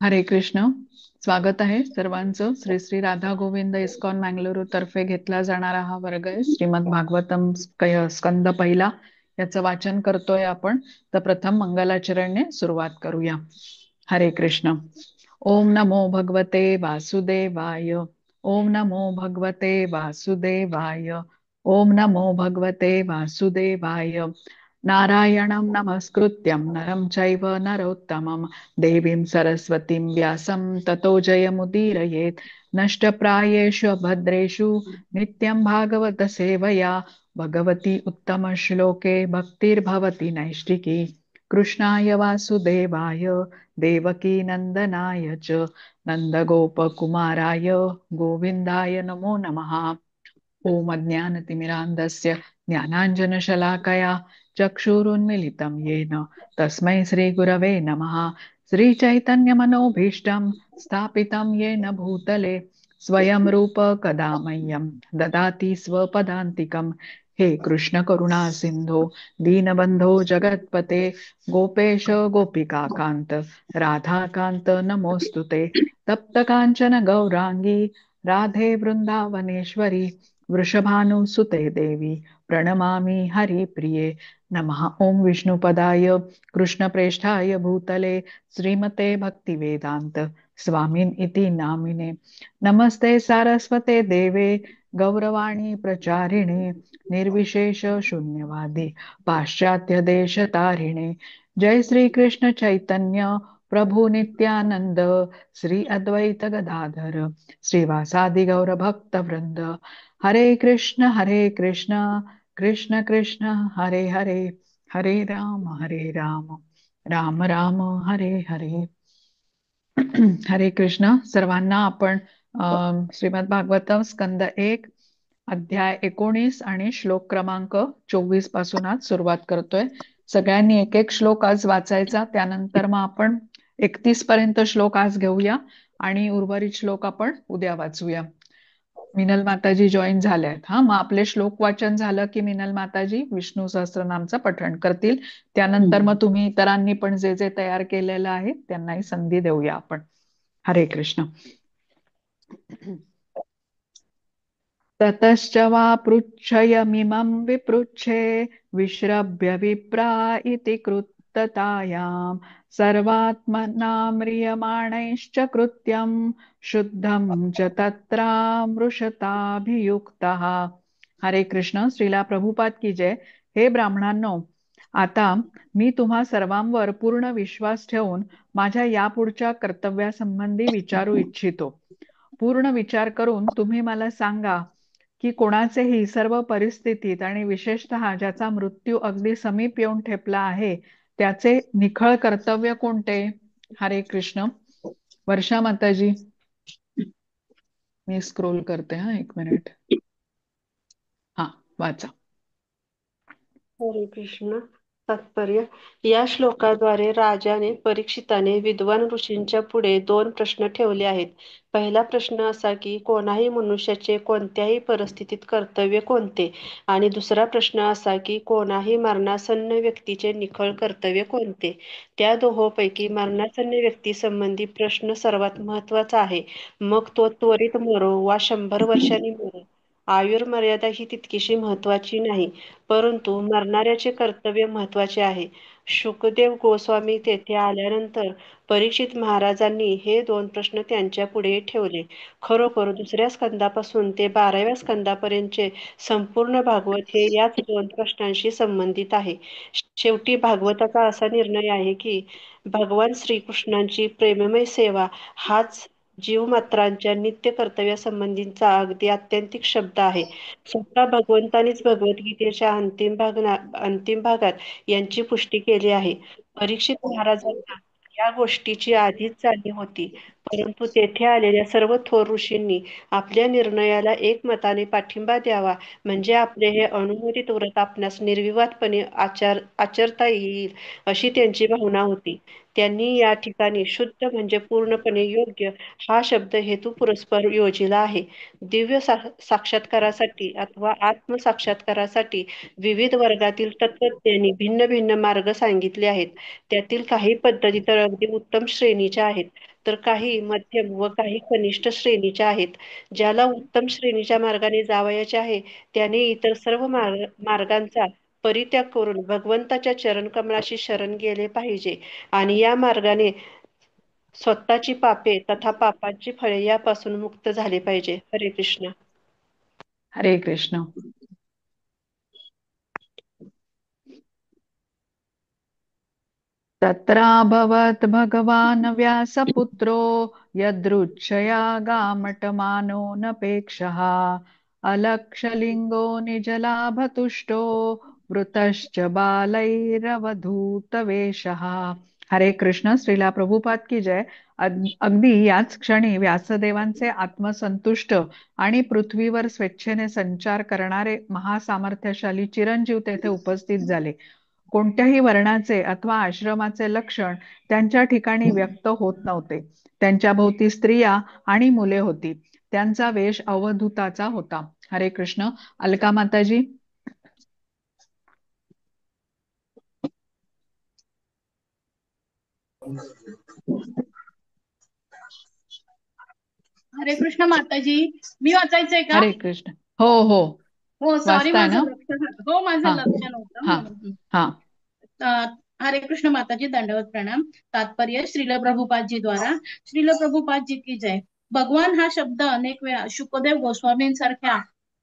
Hare Krishna. स्वागत आहे सर्वांचं. श्री श्री राधा गोविंद इस्कॉन मँगलुरू तर्फे घेतला जाणारा हा वर्ग आहे. श्रीमद भागवतम स्कंद पहिला याचं वाचन करतोय आपण. तर प्रथम मंगलाचरणने सुरुवात करूया. हरे कृष्ण. ओम नमो भगवते वासुदेवाय. ओम नमो भगवते वासुदेवाय. ओम नमो भगवते वासुदेवाय. नारायणं नमस्कृत्यं नरं चैव नरोत्तमं देवीं सरस्वतीं व्यासं ततो जयमुदीरयेत्. नष्टप्रायेषु अभद्रेषु नित्यं भागवत सेवया भगवती उत्तम श्लोके भक्तिर्भवति नैष्टिकी. कृष्णाय वासुदेवाय देवकी नंदनाय च नंदगोपकुमाराय गोविंदाय नमो नमः. ओम अज्ञानतिमिरान्धस्य ज्ञानांजनशलाकया चक्षुरुन्मिलितं येन तस्मै श्री गुरवे नमः. श्री चैतन्य मनोभीष्टं स्थापितं येन भूतले स्वयं रूप कदा मह्यं ददाति स्वपदान्तिकं. हे कृष्ण करुणा सिंधो दीनबंधो जगत्पते गोपेश गोपिका कांत राधाकांत नमोस्तुते. तप्त कांचन गौरांगी राधे वृंदावनेश्वरी वृषभानुसुते देवी प्रणमामि हरिप्रिये. नमः ओम विष्णुपदाय कृष्णप्रेष्ठाय भूतले श्रीमते भक्तिवेदांत स्वामीन इति नामिने. नमस्ते सारस्वते देवे गौरवाणी प्रचारिणे निर्विशेष शून्यवादी पाश्चात्य देशतारिणे. जय श्री कृष्ण चैतन्य प्रभु नित्यानंद श्री अद्वैत गदाधर श्रीवासादि गौर भक्त वृंद. हरे कृष्ण कृष्ण कृष्ण हरे हरे, हरे राम राम राम हरे हरे. हरे कृष्ण. सर्वांना आपण श्रीमद भागवतम स्कंद 1 अध्याय 19 आणि श्लोक क्रमांक 24 पासून आज सुरुवात करतोय. सगळ्यांनी एक एक श्लोक आज वाचायचा, त्यानंतर मग आपण 31 पर्यंत श्लोक आज घेऊया आणि उर्वरित श्लोक आपण उद्या वाचूया. मिनल माताजी जॉईन झाल्यात. हा, मग आपले श्लोक वाचन झालं की मिनल माताजी विष्णू सहस्त्रनामचं पठण करतील. त्यानंतर मग तुम्ही इतरांनी पण जे जे तयार केलेलं आहे त्यांनाही संधी देऊया आपण. हरे कृष्ण. ततश्च वा पृच्छयमिमं विपृच्छे विश्रभ्य विप्रा इति कृततायां सर्वात्मना म्रियमाणैश्च कृत्यं शुद्धं च तत्रामृषताभियुक्तः. हरे कृष्ण. श्रीला प्रभुपाद की जय. हे ब्राह्मणांनो, आता मी तुम्हा सर्वांवर पूर्ण विश्वास ठेवून माझ्या यापुढच्या कर्तव्यासंबंधी विचारू इच्छितो. पूर्ण विचार करून तुम्ही मला सांगा की कोणाचेही सर्व परिस्थितीत आणि विशेषतः ज्याचा मृत्यू अगदी समीप येऊन ठेपला आहे त्याचे निखळ कर्तव्य कोणते? हरे कृष्ण. वर्षा माताजी, मी स्क्रोल करते हा, एक मिनिट. हा, वाचा. हरे कृष्ण. तात्पर्य, या श्लोकाद्वारे राजाने परीक्षिताने विद्वान ऋषींच्या पुढे दोन प्रश्न ठेवले आहेत. पहिला प्रश्न असा की कोणाही मनुष्याचे कोणत्याही परिस्थितीत कर्तव्य कोणते, आणि दुसरा प्रश्न असा की कोणाही मरणासन्न व्यक्तीचे निखळ कर्तव्य कोणते. त्या दोहोपैकी मरणासन्न व्यक्तीसंबंधी प्रश्न सर्वात महत्त्वाचा आहे. मग तो त्वरित मरो वा 100 वर्षांनी मरो, आयुर्मर्यादा ही तितकीशी महत्त्वाची नाही, परंतु मरणाऱ्याचे कर्तव्य महत्त्वाचे आहे. शुकदेव गोस्वामी तेथे आल्यानंतर परीक्षित महाराजांनी हे दोन प्रश्न त्यांच्या पुढे ठेवले. खरोखर दुसऱ्या स्कंदापासून ते 12व्या स्कंदापर्यंतचे संपूर्ण भागवत हे याच दोन प्रश्नांशी संबंधित आहे. शेवटी भागवताचा असा निर्णय आहे की भगवान श्रीकृष्णांची प्रेममय सेवा हाच जीवमात्रांच्या नित्य कर्तव्यासंबंधीचा अगदी आत्यंतिक शब्द आहे. स्वतः भगवंतानीच भगवद्गीतेच्या अंतिम भागात यांची पुष्टी केली आहे. परीक्षित महाराजांना या गोष्टीची आधीच जाणीव होती, परंतु तेथे आलेल्या सर्व थोर ऋषींनी आपल्या निर्णयाला एकमताने पाठिंबा द्यावा म्हणजे आपले हे अनुमोदित व्रत आपणास निर्विवादपणे आचरता येईल अशी त्यांची भावना होती. त्यांनी या ठिकाणी शुद्ध म्हणजे पूर्णपणे योग्य हा शब्द हेतू पुरस्पर योजिला आहे. दिव्य साक्षात्कारासाठी अथवा आत्मसाक्षात्कारासाठी विविध वर्गातील तत्वज्ञांनी भिन्न भिन्न मार्ग सांगितले आहेत. त्यातील काही पद्धती तर अगदी उत्तम श्रेणीच्या आहेत, तर काही मध्यम व काही कनिष्ठ श्रेणीच्या आहेत. ज्याला उत्तम श्रेणीच्या मार्गाने जावयाचे आहे त्याने इतर सर्व मार्गांचा परित्याग करून भगवंताच्या चरणकमळाशी शरण गेले पाहिजे आणि या मार्गाने स्वतःची पापे तथा पापांची फळे यापासून मुक्त झाले पाहिजे. हरे कृष्ण. हरे कृष्ण. तत्राभवत् भगवान् व्यासपुत्रो यदृच्छया गामटमानो नपेक्षः अलक्षलिंगो निजलाभतुष्टो वृतश्च बालैरवधूतवेषः. हरे कृष्ण. श्रीला प्रभुपाद की जय. अगदी याच क्षणी व्यासदेवांचे आत्मसंतुष्ट आणि पृथ्वीवर स्वेच्छेने संचार करणारे महासामर्थ्यशाली चिरंजीव तेथे उपस्थित झाले. कोणत्याही वर्णाचे अथवा आश्रमाचे लक्षण त्यांच्या ठिकाणी व्यक्त होत नव्हते. त्यांच्या भोवती स्त्रिया आणि मुले होती. त्यांचा वेश अवधूताचा होता. हरे कृष्ण. अलका माताजी. हरे कृष्ण माताजी. मी वाचायचंय का? हरे कृष्ण. हो हो. हो, सॉरी, वाचताय ना? माझं लक्ष, हो, माझं लक्ष नव्हतं म्हणून. हरे कृष्ण माताजी, दंडवत प्रणाम. तात्पर्य श्रील प्रभुपादजी द्वारा. श्रील प्रभुपादजी की जय. भगवान हा शब्द अनेक वेळा शुकदेव गोस्वामींसारख्या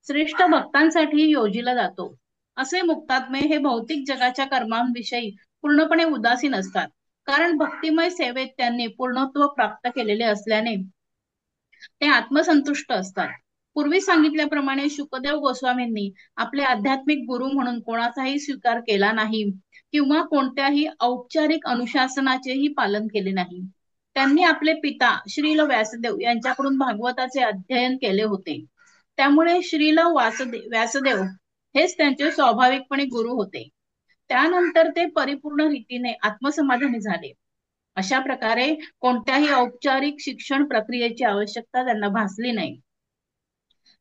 श्रेष्ठ भक्तांसाठी योजिला जातो. असे मुक्तात्मे हे भौतिक जगाच्या कर्मांविषयी पूर्णपणे उदासीन असतात, कारण भक्तिमय सेवेत त्यांनी पूर्णत्व प्राप्त केलेले असल्याने ते आत्मसंतुष्ट असतात. पूर्वी सांगितल्याप्रमाणे शुकदेव गोस्वामींनी आपले आध्यात्मिक गुरु म्हणून कोणाचाही स्वीकार केला नाही किंवा कोणत्याही औपचारिक अनुशासनाचेही पालन केले नाही. त्यांनी आपले पिता श्रील व्यासदेव यांच्याकडून भागवताचे अध्ययन केले होते. त्यामुळे श्रील व्यासदेव हेच त्यांचे स्वाभाविकपणे गुरु होते. त्यानंतर ते परिपूर्ण रीतीने आत्मसमाधानी झाले. अशा प्रकारे कोणत्याही औपचारिक शिक्षण प्रक्रियेची आवश्यकता त्यांना भासली नाही.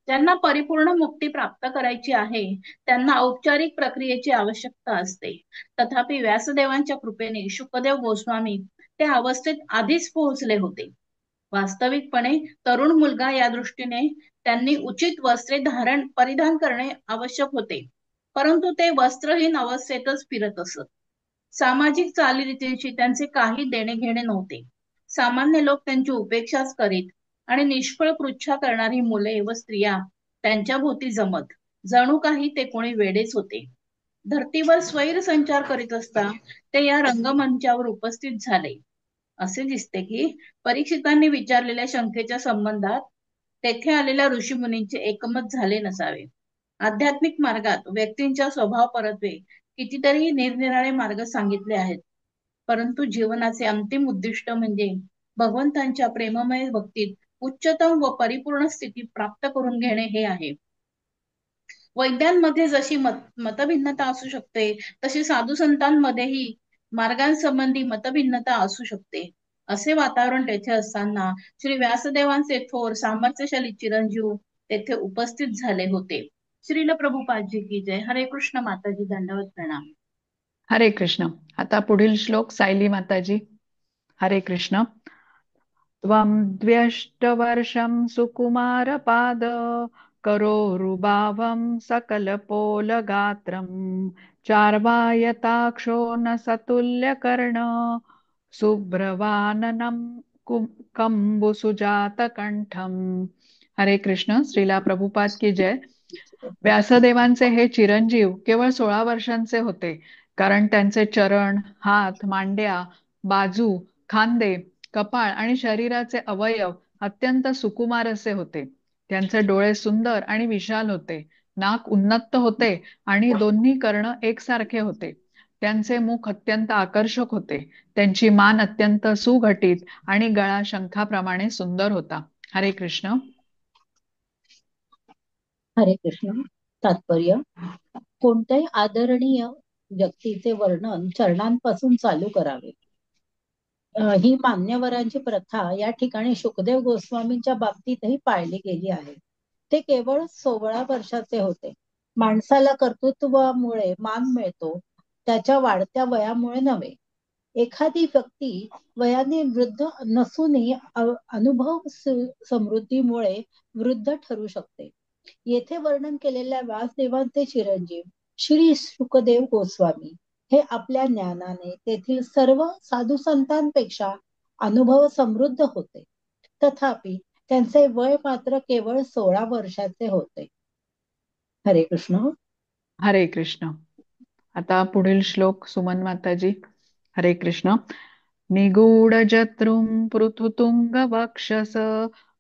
ज्यांना परिपूर्ण मुक्ती प्राप्त करायची आहे त्यांना औपचारिक प्रक्रियेची आवश्यकता असते. तथापि व्यासदेवांच्या कृपेने शुकदेव गोस्वामी त्या अवस्थेत आधीच पोहोचले होते. वास्तविकपणे तरुण मुलगा या दृष्टीने त्यांनी उचित वस्त्रे परिधान करणे आवश्यक होते, परंतु ते वस्त्रहीन अवस्थेतच फिरत असत. सामाजिक चालीरीतींशी त्यांचे काही देणे घेणे नव्हते. सामान्य लोक त्यांची उपेक्षाच करीत आणि निष्फळ पृच्छा करणारी मुले व स्त्रिया त्यांच्या भोवती जमत, जणू काही ते कोणी वेडेच होते. धर्तीवर स्वैर संचार करीत असता ते या रंगमंचावर उपस्थित झाले. असे दिसते की परीक्षितांनी विचारलेल्या शंकेच्या संबंधात तेथे आलेल्या ऋषीमुनींचे एकमत झाले नसावे. आध्यात्मिक मार्गात व्यक्तींच्या स्वभाव परत्वे कितीतरी निरनिराळे मार्ग सांगितले आहेत, परंतु जीवनाचे अंतिम उद्दिष्ट म्हणजे भगवंतांच्या प्रेममय भक्तीत उच्चतम व परिपूर्ण स्थिती प्राप्त करून घेणे हे आहे. वैद्यांमध्ये जशी मतभिन्नता असू शकते तशी साधू संतांमध्येही मार्गांसंबंधी मतभिन्नता असू शकते. असे वातावरण तेथे असताना श्री व्यासदेवांचे थोर सामर्थ्यशाली चिरंजीव तेथे उपस्थित झाले होते. श्रील प्रभुपादजी की जय. हरे कृष्ण माताजी, दंडवत प्रणाम. हरे कृष्ण. आता पुढील श्लोक सायली माताजी. हरे कृष्ण. त्वं द्व्यष्टवर्षं सुकुमारपाद करोरुबावं सकलपोलगात्रं चार्वायताक्षो न सतुल्यकर्ण सुब्रवाननं कंबुसुजातकंठम. हरे कृष्ण. श्रीला प्रभुपाद की जय. व्यासदेवांचे हे चिरंजीव केवळ 16 वर्षांचे होते, कारण त्यांचे चरण, हात, मांड्या, बाजू, खांदे, कपाळ आणि शरीराचे अवयव अत्यंत सुकुमार असे होते. त्यांचे डोळे सुंदर आणि विशाल होते, नाक उन्नत होते आणि दोन्ही कर्ण एकसारखे होते. त्यांचे मुख अत्यंत आकर्षक होते. त्यांची मान अत्यंत सुघटित आणि गळा शंखाप्रमाणे सुंदर होता. हरे कृष्ण. हरे कृष्ण. तात्पर्य, कोणत्याही आदरणीय व्यक्तीचे वर्णन चरणांपासून चालू करावे. ही मान्यवरांची प्रथा या ठिकाणी शुकदेव गोस्वामींच्या बाबतीतही पाळली गेली आहे. ते केवळ 16 वर्षाचे होते. माणसाला कर्तृत्वामुळे मान मिळतो, त्याच्या वाढत्या वयामुळे नव्हे. एखादी व्यक्ती वयाने वृद्ध नसूनही अनुभव समृद्धीमुळे वृद्ध ठरू शकते. येथे वर्णन केलेल्या व्यासदेवांचे चिरंजीव श्री शुकदेव गोस्वामी हे आपल्या ज्ञानाने तेथील सर्व साधू संतांपेक्षा अनुभव समृद्ध होते. तथापि त्यांचे वय मात्र केवळ 16 वर्षाचे होते. हरे कृष्ण. हरे कृष्ण. आता पुढील श्लोक सुमन माताजी. हरे कृष्ण. निगूढ जत्रुं पृथुतुंग वक्षस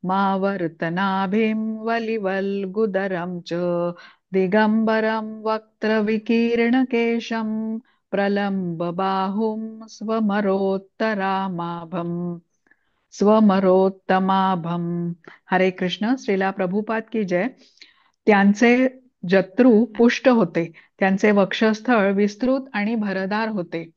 मावर्तनाभिं वलिवल्गुदरं च दिगंबरं वक्त्र विकीर्ण केशं प्रलंब बाहुं स्वमरोत्तरामाभं स्वमरोत्तमाभं. हरे कृष्ण. श्रीला प्रभुपाद की जय. त्यांचे जत्रू पुष्ट होते, त्यांचे वक्षस्थळ विस्तृत आणि भरदार होते,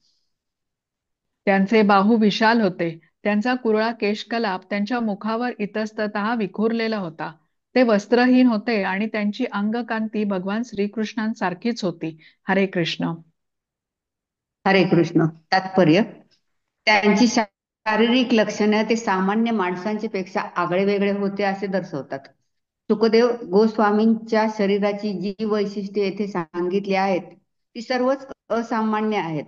त्यांचे बाहू विशाल होते, त्यांचा कुरळा केशकलाप त्यांच्या मुखावर इतस्ततः विखुरलेला होता, ते वस्त्रहीन होते आणि त्यांची अंगकांती भगवान श्रीकृष्णांसारखीच होती. हरे कृष्ण. हरे कृष्ण. तात्पर्य, त्यांची शारीरिक लक्षणे ते सामान्य माणसांच्या पेक्षा आगळे वेगळे होते असे दर्शवतात. शुकदेव गोस्वामींच्या शरीराची जी वैशिष्ट्ये येथे सांगितली आहेत ती सर्वच असामान्य आहेत.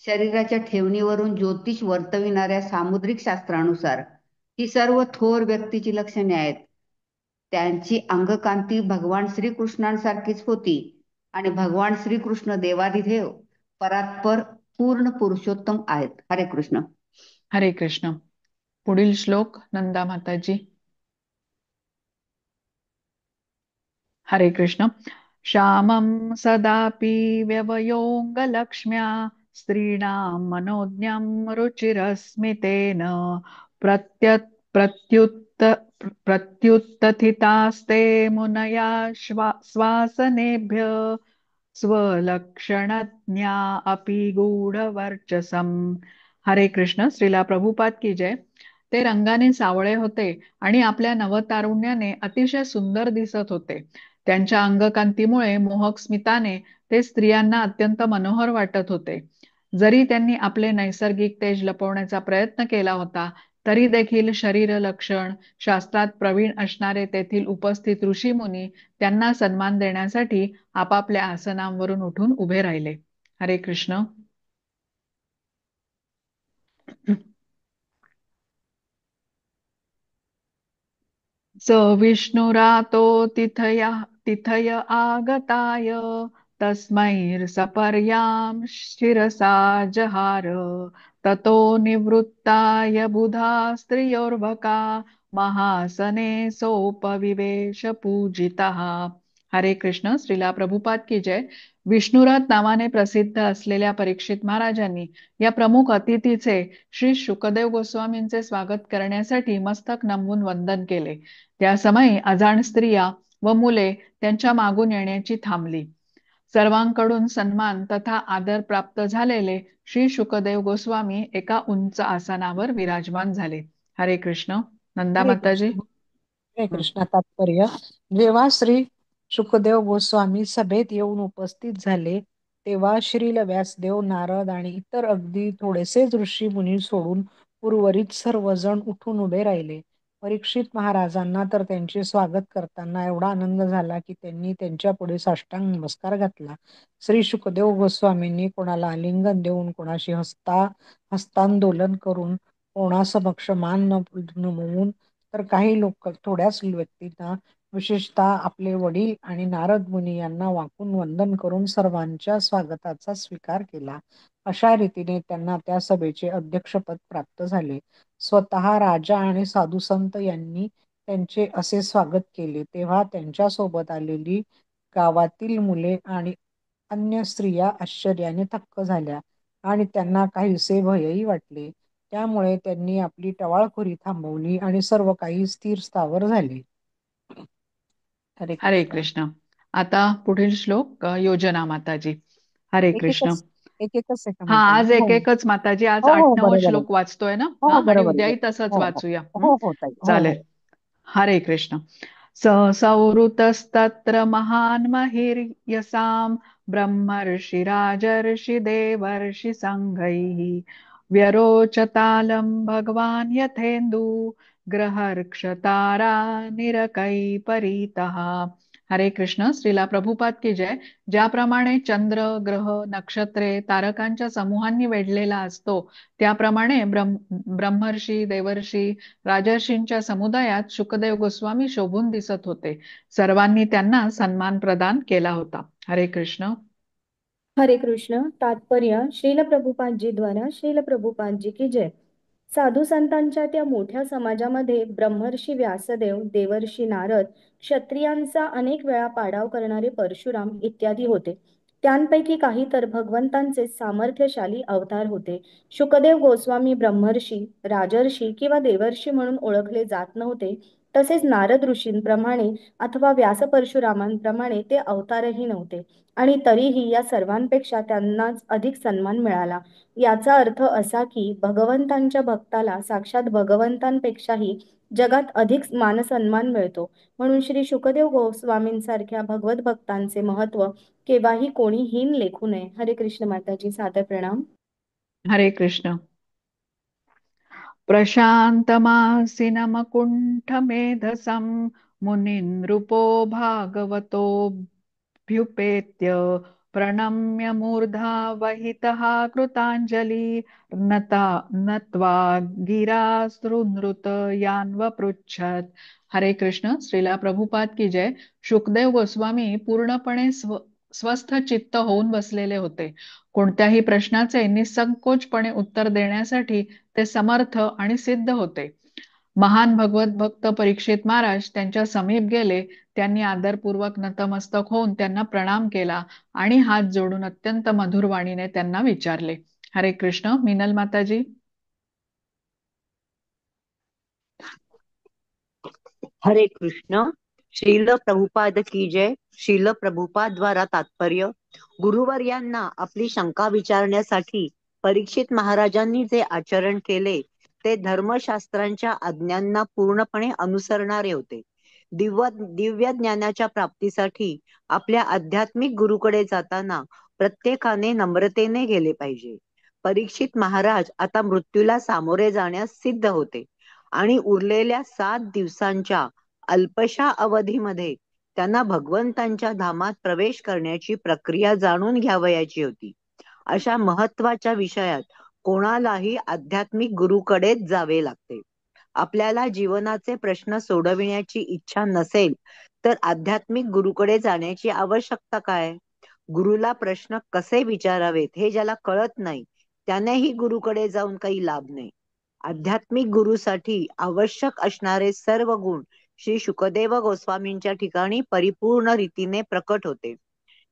शरीराच्या ठेवणीवरून ज्योतिष वर्तविणाऱ्या सामुद्रिक शास्त्रानुसार ही सर्व थोर व्यक्तीची लक्षणे आहेत. त्यांची अंगकांती भगवान श्रीकृष्णांसारखीच होती आणि भगवान श्रीकृष्ण देवाधिदेव परात्पर पूर्ण पुरुषोत्तम आहेत. हरे कृष्ण. हरे कृष्ण. पुढील श्लोक नंदा माताजी. हरे कृष्ण. श्यामं सदापि व्यवयोंगलक्ष्म्या स्त्रीणां मनोज्ञं रुचिरस्मितेन प्रत्युत्थितास्ते मुनया स्वासनेभ्य स्वलक्षणज्ञा अपि गूढवर्चसम. हरे कृष्ण. श्रीला प्रभुपाद की जय. ते रंगाने सावळे होते आणि आपल्या नवतारुण्याने अतिशय सुंदर दिसत होते. त्यांच्या अंगकांतीमुळे मोहक स्मिताने ते स्त्रियांना अत्यंत मनोहर वाटत होते. जरी त्यांनी आपले नैसर्गिक तेज लपवण्याचा प्रयत्न केला होता तरी देखील शरीर लक्षण शास्त्रात प्रवीण असणारे तेथील उपस्थित ऋषीमुनी त्यांना सन्मान देण्यासाठी आपापल्या आसनांवरून उठून उभे राहिले. हरे कृष्ण. स विष्णुरातो तिथय आगताय तस्मैर्सपर्यां शिरसा जहार ततो निवृत्ताय बुधा स्त्रियोर्वका महासने सोपविवेश पूजितः. हरे कृष्ण. श्रीला प्रभुपाद की जय. विष्णुरात नावाने प्रसिद्ध असलेल्या परीक्षित महाराजांनी या प्रमुख अतिथीचे श्री शुकदेव गोस्वामींचे स्वागत करण्यासाठी मस्तक नमवून वंदन केले. त्या समयी अजाण स्त्रिया व मुले त्यांच्या मागून येण्याची थांबली. सर्वांकडून सन्मान तथा आदर प्राप्त झालेले श्री शुकदेव गोस्वामी एका उंच आसनावर विराजमान झाले. हरे कृष्ण. नंदा माताजी. हरे कृष्ण. तात्पर्य, जेव्हा श्री शुकदेव गोस्वामी सभेत येऊन उपस्थित झाले तेव्हा श्रील व्यासदेव, नारद आणि इतर अगदी थोडेसेच ऋषी मुनी सोडून उर्वरित सर्वजण उठून उभे राहिले. परीक्षित महाराजांना तर त्यांचे स्वागत करताना एवढा आनंद झाला की त्यांनी त्यांच्या पुढे साष्टांग नमस्कार घातला. श्री शुकदेव गोस्वामींनी कोणाला आलिंगन देऊन, कोणाशी हस्तांदोलन करून, कोणासमक्ष मान नमवून, तर काही लोक थोड्याच व्यक्तींना विशेषतः आपले वडील आणि नारद मुनी यांना वाकून वंदन करून सर्वांच्या स्वागताचा स्वीकार केला. अशा रीतीने त्यांना त्या सभेचे अध्यक्षपद प्राप्त झाले. स्वतः राजा आणि साधुसंत यांनी त्यांचे असे स्वागत केले तेव्हा त्यांच्या सोबत आलेली गावातील मुले आणि अन्य स्त्रिया आश्चर्याने थक्क झाल्या आणि त्यांना काहीसे भयही वाटले. त्यामुळे त्यांनी आपली टवाळखोरी थांबवली आणि सर्व काही स्थिर स्थावर झाले. हरे हरे कृष्ण. कृष्ण. आता पुढील श्लोक योजना माताजी. हरे कृष्ण. एक एकच आहे का हा, माताजी? आज हो एक एकच माताजी. आज हो 8 हो, 9 बरोबर आहे. श्लोक वाचतोय ना. हो हा, हो, आणि बरोबर आहे. उद्याही तसंच हो हो. वाचूया. हो हो ताई, हो हो. चालेल. हरे कृष्ण. सौरुतस्तत्र महान महिर्यसां ब्रह्मर्षि राजर्षि देवर्षि संघैः व्यरोचतालं भगवान यथेन्दु ग्रहर्क्षतारा निरकै परीतः. हरे कृष्ण. श्रीला प्रभुपाद की जय. ज्याप्रमाणे चंद्र, ग्रह, नक्षत्रे, तारकांच्या समूहांनी वेढलेला असतो, त्याप्रमाणे ब्रह्मर्षी, देवर्षी, राजर्षींच्या समुदायात शुकदेव गोस्वामी शोभून दिसत होते. सर्वांनी त्यांना सन्मान प्रदान केला होता. हरे कृष्ण. हरे कृष्ण. तात्पर्य, श्रील प्रभुपादजी द्वारा श्रील प्रभुपादजी की जय. साधू संतांच्या त्या मोठ्या समाजामध्ये ब्रह्मर्षी व्यासदेव, देवर्षी नारद, क्षत्रियांचा अनेक वेळा पाडाव करणारे परशुराम इत्यादी होते. त्यांपैकी काही तर भगवंतांचे सामर्थ्यशाली अवतार होते. शुकदेव गोस्वामी ब्रह्मर्षी, राजर्षी किंवा देवर्षी म्हणून ओळखले जात नव्हते. तसेच नारद ऋषींप्रमाणे अथवा व्यास परशुरामांप्रमाणे ते अवतारही नव्हते. आणि तरीही या सर्वांपेक्षा त्यांनाच अधिक सन्मान मिळाला. याचा अर्थ असा की भगवंतांच्या भक्ताला साक्षात भगवंतांपेक्षाही जगात अधिक मानसन्मान मिळतो. म्हणून श्री शुकदेव गोस्वामींसारख्या भगवत भक्तांचे महत्व केव्हाही कोणी हीन लेखू नये. हरे कृष्ण माताजी, सादर प्रणाम. हरे कृष्ण. प्रशान्तमासिनमकुण्ठमेधसं मुनिनृपो भागवतोऽभ्युपेत्य प्रणम्य मूर्धा वहितः कृतांजली नता नत्वा गिरा सृनृत यान्वपृच्छत्. हरे कृष्ण. श्रीला प्रभुपाद की जय. शुकदेव गोस्वामी पूर्णपणे स्वस्थ चित्त होऊन बसलेले होते. कोणत्याही प्रश्नाचे निसंकोचपणे उत्तर देण्यासाठी ते समर्थ आणि सिद्ध होते. महान भगवत भक्त परीक्षित महाराज त्यांच्या समीप गेले. त्यांनी आदरपूर्वक नतमस्तक होऊन त्यांना प्रणाम केला आणि हात जोडून अत्यंत मधुर वाणीने त्यांना विचारले. हरे कृष्ण. मीनल माताजी. हरे कृष्ण. श्रील प्रभुपाद की जय. श्रील प्रभुपाद द्वारा तात्पर्य, गुरुवर्यांना आपली शंका विचारण्यासाठी परीक्षित महाराजांनी जे आचरण केले ते धर्मशास्त्रांच्या आज्ञांना पूर्णपणे अनुसरणारे होते. दिव्य ज्ञानाच्या प्राप्तीसाठी आपल्या आध्यात्मिक गुरुकडे जाताना प्रत्येकाने नम्रतेने गेले पाहिजे. परीक्षित महाराज आता मृत्यूला सामोरे जाण्यास सिद्ध होते आणि उरलेल्या 7 दिवसांच्या अल्पशा अवधीमध्ये त्यांना भगवंतांच्या धामात प्रवेश करण्याची प्रक्रिया जाणून घ्यावयाची होती. अशा महत्वाच्या विषयात कोणालाही आध्यात्मिक गुरुकडेच जावे लागते. आपल्याला जीवनाचे प्रश्न सोडविण्याची इच्छा नसेल तर आध्यात्मिक गुरुकडे जाण्याची आवश्यकता काय? गुरुला प्रश्न कसे विचारावेत हे ज्याला कळत नाही त्यानेही गुरुकडे जाऊन काही लाभ नाही. आध्यात्मिक गुरुसाठी आवश्यक असणारे सर्व गुण श्री शुकदेव गोस्वामींच्या ठिकाणी परिपूर्ण रीतीने प्रकट होते.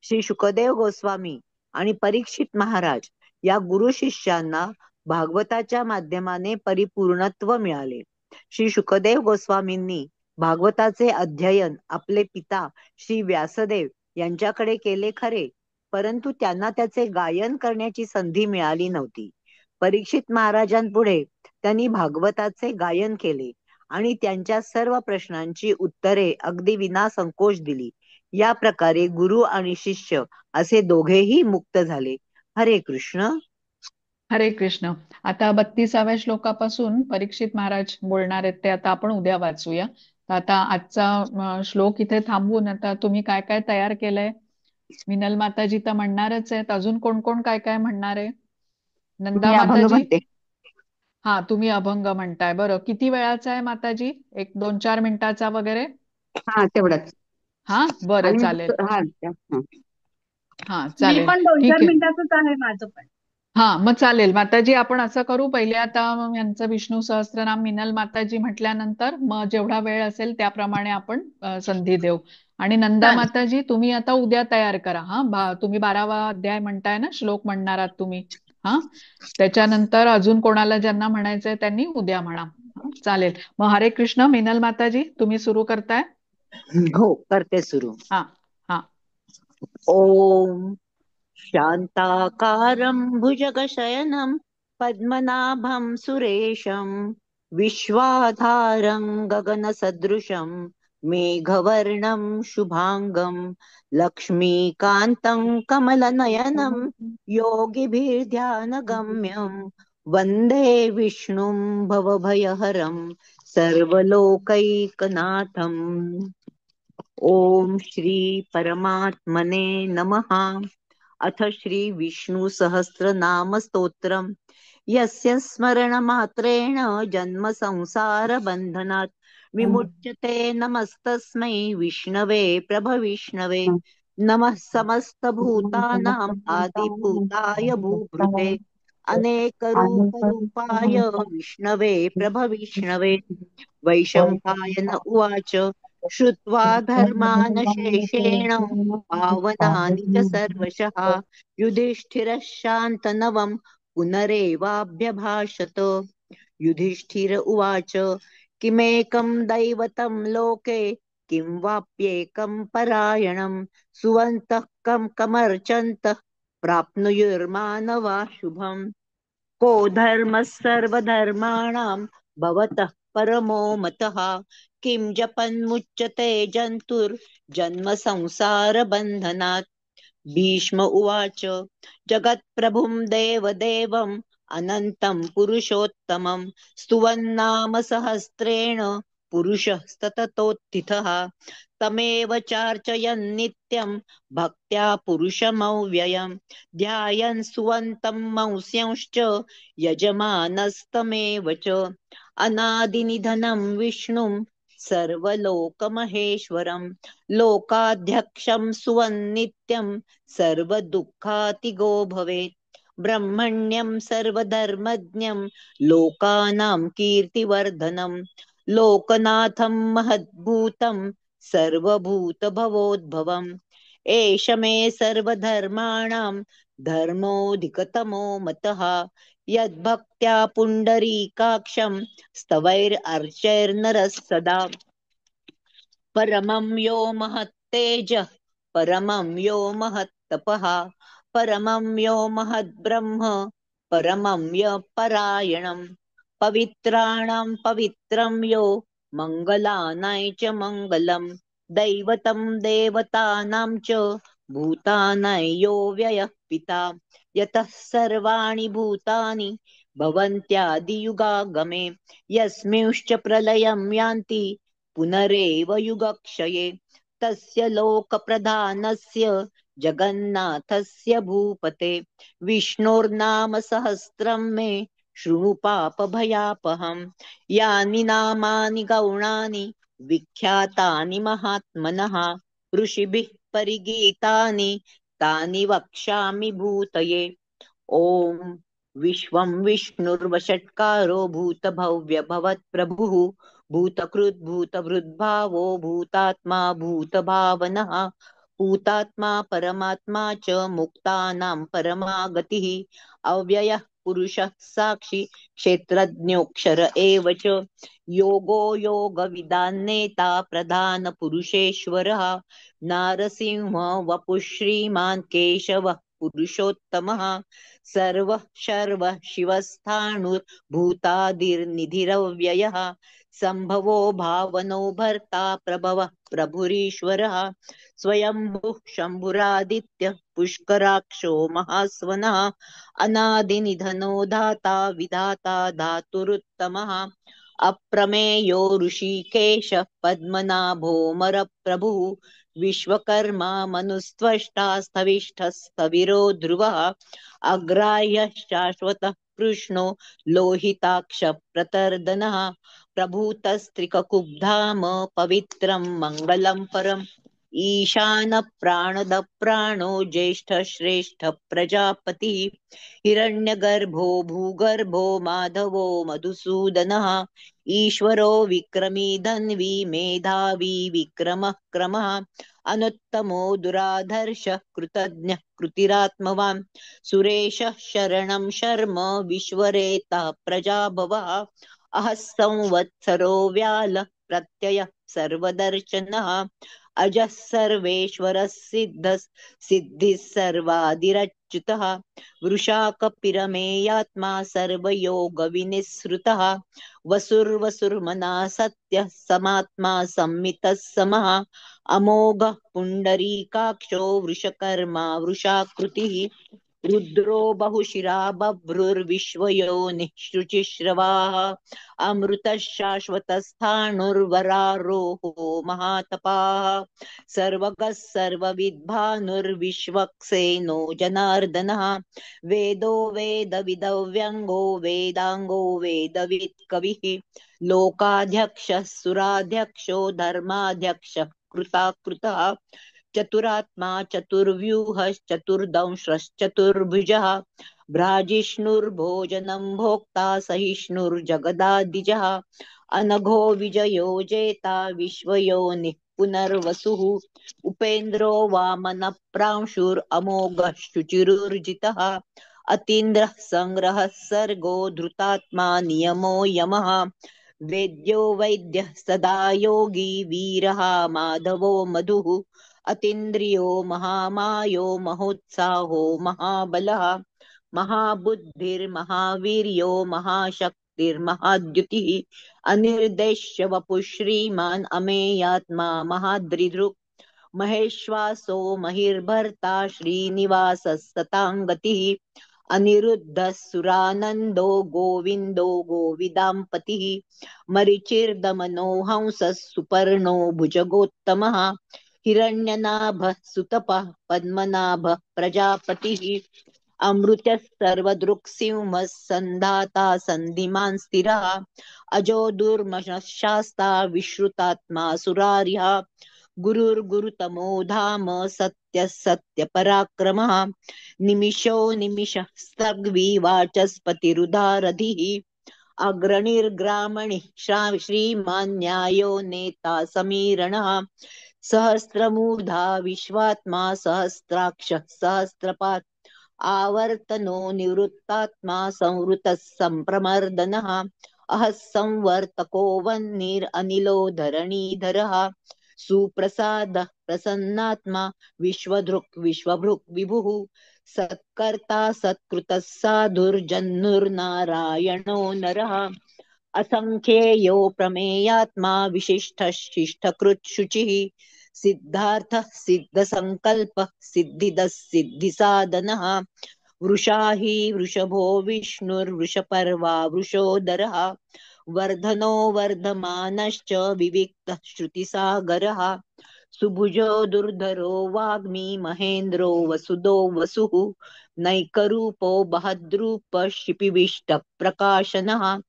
श्री शुकदेव गोस्वामी आणि परीक्षित महाराज या गुरु शिष्यांना भागवताच्या माध्यमाने परिपूर्णत्व मिळाले. श्री शुकदेव गोस्वामींनी भागवताचे अध्ययन आपले पिता श्री व्यासदेव यांच्याकडे केले खरे, परंतु त्यांना त्याचे गायन करण्याची संधी मिळाली नव्हती. परीक्षित महाराजांपुढे त्यांनी भागवताचे गायन केले आणि त्यांच्या सर्व प्रश्नांची उत्तरे अगदी विनासंकोच दिली. या प्रकारे गुरु आणि शिष्य असे दोघेही मुक्त झाले. हरे कृष्ण. हरे कृष्ण. आता 32व्या श्लोकापासून परीक्षित महाराज बोलणार आहेत, ते आता आपण उद्या वाचूया. तर आता आजचा श्लोक इथे थांबवून आता तुम्ही काय काय तयार केलंय? मिनल माताजी तर म्हणणारच आहेत, अजून कोण कोण काय काय म्हणणार आहे? नंदा मी अभंग माताजी. म्हणते. हा, तुम्ही अभंग म्हणताय. बरं, किती वेळाचा आहे माताजी? 1 2 4 मिनिटाचा वगैरे? हा, तेवढाच. हा, बरं, आणि चालेल. हा, हा. हा, मी चालेल, पण 2-4 ठीक आहे. मिनिटाचंच आहे माझं पण. हा, मग चालेल माताजी, आपण असं करू, पहिले आता यांचं विष्णू सहस्त्रनाम मिनल माताजी म्हटल्यानंतर मग जेवढा वेळ असेल त्याप्रमाणे आपण संधी देऊ. आणि नंदा चालेल. माताजी तुम्ही आता उद्या तयार करा. हा, तुम्ही 12वा अध्याय म्हणताय ना, श्लोक म्हणणार आहात तुम्ही. हा, त्याच्यानंतर अजून कोणाला ज्यांना म्हणायचंय त्यांनी उद्या म्हणा. हा, चालेल. मग हरे कृष्ण. मिनल माताजी तुम्ही सुरू करताय? हो, करते सुरू. हा, हा. ओम शान्ताकारं भुजगशयनं पद्मनाभं सुरेशं विश्वाधारं गगनसदृशं मेघवर्णं शुभांगं लक्ष्मीकान्तं कमलनयनं योगिभिर्ध्यानगम्यं वन्दे विष्णुं भवभयहरं सर्वलोकैकनाथम्। ॐ श्री परमात्मने नमः। अथ श्री विष्णु सहस्रनाम स्तोत्रम्। यस्य स्मरणमात्रेण जन्म संसार बंधनात् विमुच्यते नमस्तस्मै विष्णवे प्रभविष्णवे। नमः समस्त भूतानां आदिभूताय भूभृते अनेकरूपरूपाय विष्णवे प्रभविष्णवे। वैशम्पायन उवाच श्रुत्वा धर्मानशेषेण पावनानि च सर्वशः युधिष्ठिरः शान्तनवं पुनरेवाभ्यभाषत। युधिष्ठिर उवाच किमेकं दैवतं लोके किं वाप्येकं परायणं सुवन्तः कं कमर्चन्तः प्राप्नुयुर्मानवा शुभम्। को धर्मः सर्वधर्माणां भवतः परमो मतः किं जपन्मुच्यते जन्तुर्जन्म संसार बन्धनात्। भीष्म उवाच जगत्प्रभुं देवदेवम् अनन्तं पुरुषोत्तमं स्तुवन्नाम सहस्रेण पुरुषः सततोत्थितः तमेव चार्चयन् नित्यं भक्त्या पुरुषमव्ययं ध्यायन् सुवन्तं मंस्यंश्च यजमानस्तमेव च। अनादिनिधनं विष्णुं सर्वलोकमहेश्वरं लोकाध्यक्षं सुवन्नित्यं सर्वदुःखातिगो भवेत्। ब्रह्मण्यं सर्वधर्मज्ञं लोकानां कीर्तिवर्धनं लोकनाथं महद्भूतं सर्वभूतभवोद्भवम्। एष मे सर्वधर्माणां धर्मोऽधिकतमो मतः यद्भक्त्या पुण्डरीकाक्षं स्तवैर्अर्चैर्नरः सदा। परमं यो महत्तेजः परमं यो महत्तपः परमं यो महद्ब्रह्म परमं य परायणं। पवित्राणां पवित्रं यो मंगलानां च मंगलं दैवतं देवतानां च भूतानां यो व्ययः पिता। यतः सर्वाणि भूतानि भवन्त्यादियुगागमे यस्मिंश्च प्रलयं यान्ति पुनरेव युगक्षये। तस्य लोकप्रधानस्य जगन्नाथस्य भूपते विष्णोर्नाम सहस्रं मे शृणु पापभयापहम्। यानि नामानि गौणानि विख्यातानि महात्मनः ऋषिभिः परिगीतानि तानि वक्ष्यामि भूतये। ॐ विश्वं विष्णुर्वषट्कारो भूतभव्यभवत्प्रभुः भूतकृद्भूतभृद्भावो भूतात्मा भूतभावनः भूतात्मा परमात्मा च मुक्तानां परमा गतिः। अव्ययः पुरुषः साक्षी क्षेत्रज्ञोऽक्षर एव च। योगो योगविदान्नेता प्रधानपुरुषेश्वरः नारसिंह वपुः श्रीमान् केशवः पुरुषोत्तमः। सर्वः शर्वः शिवस्थाणुर्भूतादिर्निधिरव्ययः संभवो भावनो भर्ता प्रभवः प्रभुरीश्वरः। स्वयंभुः शंभुरादित्यः पुष्कराक्षो महास्वनः अनादिनिधनो धाता विधाता धातुरुत्तमः। अप्रमेयो ऋषिकेशः पद्मनाभोऽमरप्रभुः विश्वकर्मा मनुस्त्वष्टा स्थविष्ठस्थविरो ध्रुवः। अग्राह्यः शाश्वतः कृष्णो लोहिताक्ष प्रतर्दनः प्रभूतस्त्रिककुब्धाम पवित्रं मंगलं परम्। ईशान प्राणद प्राणो ज्येष्ठ श्रेष्ठ प्रजापतिः हिरण्यगर्भो भूगर्भो माधवो मधुसूदनः। ईश्वरो विक्रमी धन्वी मेधावी विक्रमः क्रमः अनुत्तमो दुराधर्षः कृतज्ञः कृतिरात्मवान्। सुरेशः शरणं शर्म विश्वरेतः प्रजाभवः। अहः संवत्सरो व्यालः प्रत्ययः सर्वदर्शनः। अजः सर्वेश्वरः सिद्धः सिद्धिः सर्वादिरच्युतः। वृषाकपिरमेयात्मा सर्वयोगविनिःसृतः। वसुर्वसुर्मना सत्यः समात्मा सम्मितः समः। अमोघः पुण्डरीकाक्षो वृषकर्मा वृषाकृतिः। रुद्रो बहुशिरा बभ्रुर्विश्वयोनिः शुचिश्रवाः। अमृतः शाश्वतस्थाणुर्वरारोहो महातपाः। सर्वगः सर्वविद्भानुर्विश्वक्सेनो जनार्दनः। वेदो वेदविदव्यङ्गो वेदाङ्गो वेदवित् कविः। लोकाध्यक्षः सुराध्यक्षो धर्माध्यक्षः कृताकृतः। चतुरात्मा चतुर्व्यूहश्चतुर्दंश्रश्चतुर्भुजः। भ्राजिष्णुर्भोजनं भोक्ता सहिष्णुर्जगदादिजः। अनघो विजयो जेता विश्वयोनिः पुनर्वसुः। उपेन्द्रो वामनप्रांशुरमोघः शुचिरुर्जितः। अतीन्द्रः संग्रहः सर्गो धृतात्मा नियमो यमः। वेद्यो वैद्यः सदा योगी वीरः माधवो मधुः। अतीन्द्रियो महामायो महोत्साहो महाबलः। महाबुद्धिर्महावीर्यो महाशक्तिर्महाद्युतिः। अनिर्देश्य वपुः श्रीमान् अमेयात्मा महाद्रिधृक्। महेश्वासो महिर्भर्ता श्रीनिवासः सतां गतिः। अनिरुद्धः सुरानन्दो गोविन्दो गोविदां पतिः। मरीचिर्दमनो हंसः सुपर्णो भुजगोत्तमः। हिरण्यनाभः सुतपः पद्मनाभः प्रजापतिः। अमृतः सर्वदृक्सिंहः सन्धाता सन्धिमान् स्थिरः। अजो दुर्मनः शास्ता विश्रुतात्मा सुरार्यः। गुरुर्गुरुतमो धाम सत्यः सत्यपराक्रमः। निमिषो निमिषः सर्ग्वी वाचस्पतिरुदारधिः। अग्रणीर्ग्रामणिः श्रीमान् न्यायो नेता समीरणः। सहस्रमूर्धा विश्वात्मा सहस्राक्षः सहस्रपात्। आवर्तनो निवृत्तात्मा संवृतः सम्प्रमर्दनः। अहः संवर्तको वह्निरनिलो धरणीधरः। सुप्रसादः प्रसन्नात्मा विश्वधृक् विश्वभृक् विभुः। सत्कर्ता सत्कृतः साधुर्जह्नुर्नारायणो नरः। असंख्येयो प्रमेयात्मा विशिष्टः शिष्टकृत् शुचिः। सिद्धार्थः सिद्धसङ्कल्पः सिद्धिदः सिद्धिसाधनः। वृषाही वृषभो विष्णुर्वृषपर्वा वृषोदरः। वर्धनो वर्धमानश्च विविक्तः श्रुतिसागरः। सुभुजो दुर्धरो वाग्मी महेन्द्रो वसुदो वसुः। नैकरूपो बहद्रूपः शिपिविष्टः प्रकाशनः।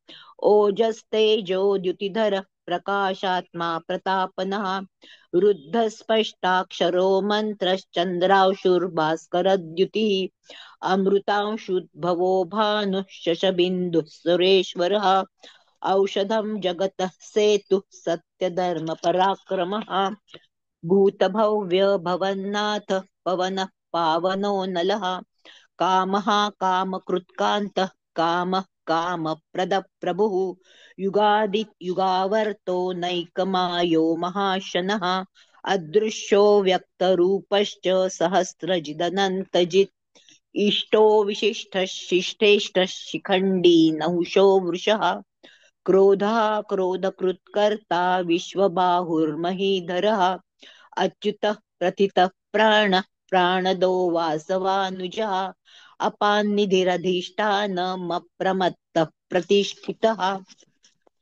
ओजस्तेजो द्युतिधरः प्रकाशात्मा प्रतापनः। रुद्धस्पष्टाक्षरो मन्त्रश्चन्द्रांशुर्भास्करद्युतिः। अमृतांशुद्भवो भानुः शशबिन्दुः सुरेश्वरः। औषधं जगतः सेतुः सत्यधर्मपराक्रमः। भूतभव्य भवन्नाथ पवनः पावनो नलः। कामः कामकृत्कान्तः कामः कामप्रदः प्रभुः। युगादि युगावर्तो नैकमायो महाशनः। अदृश्यो व्यक्तरूपश्च सहस्रजिदनन्तजित्। इष्टो विशिष्टः शिष्टेष्टः शिखण्डी नहुषो वृषः। क्रोधः क्रोधकृत्कर्ता विश्वबाहुर्महीधरः। अच्युतः प्रथितः प्राणः प्राणदो वासवानुजः। अपान्निधिरधिष्ठानमप्रमत्तः प्रतिष्ठितः।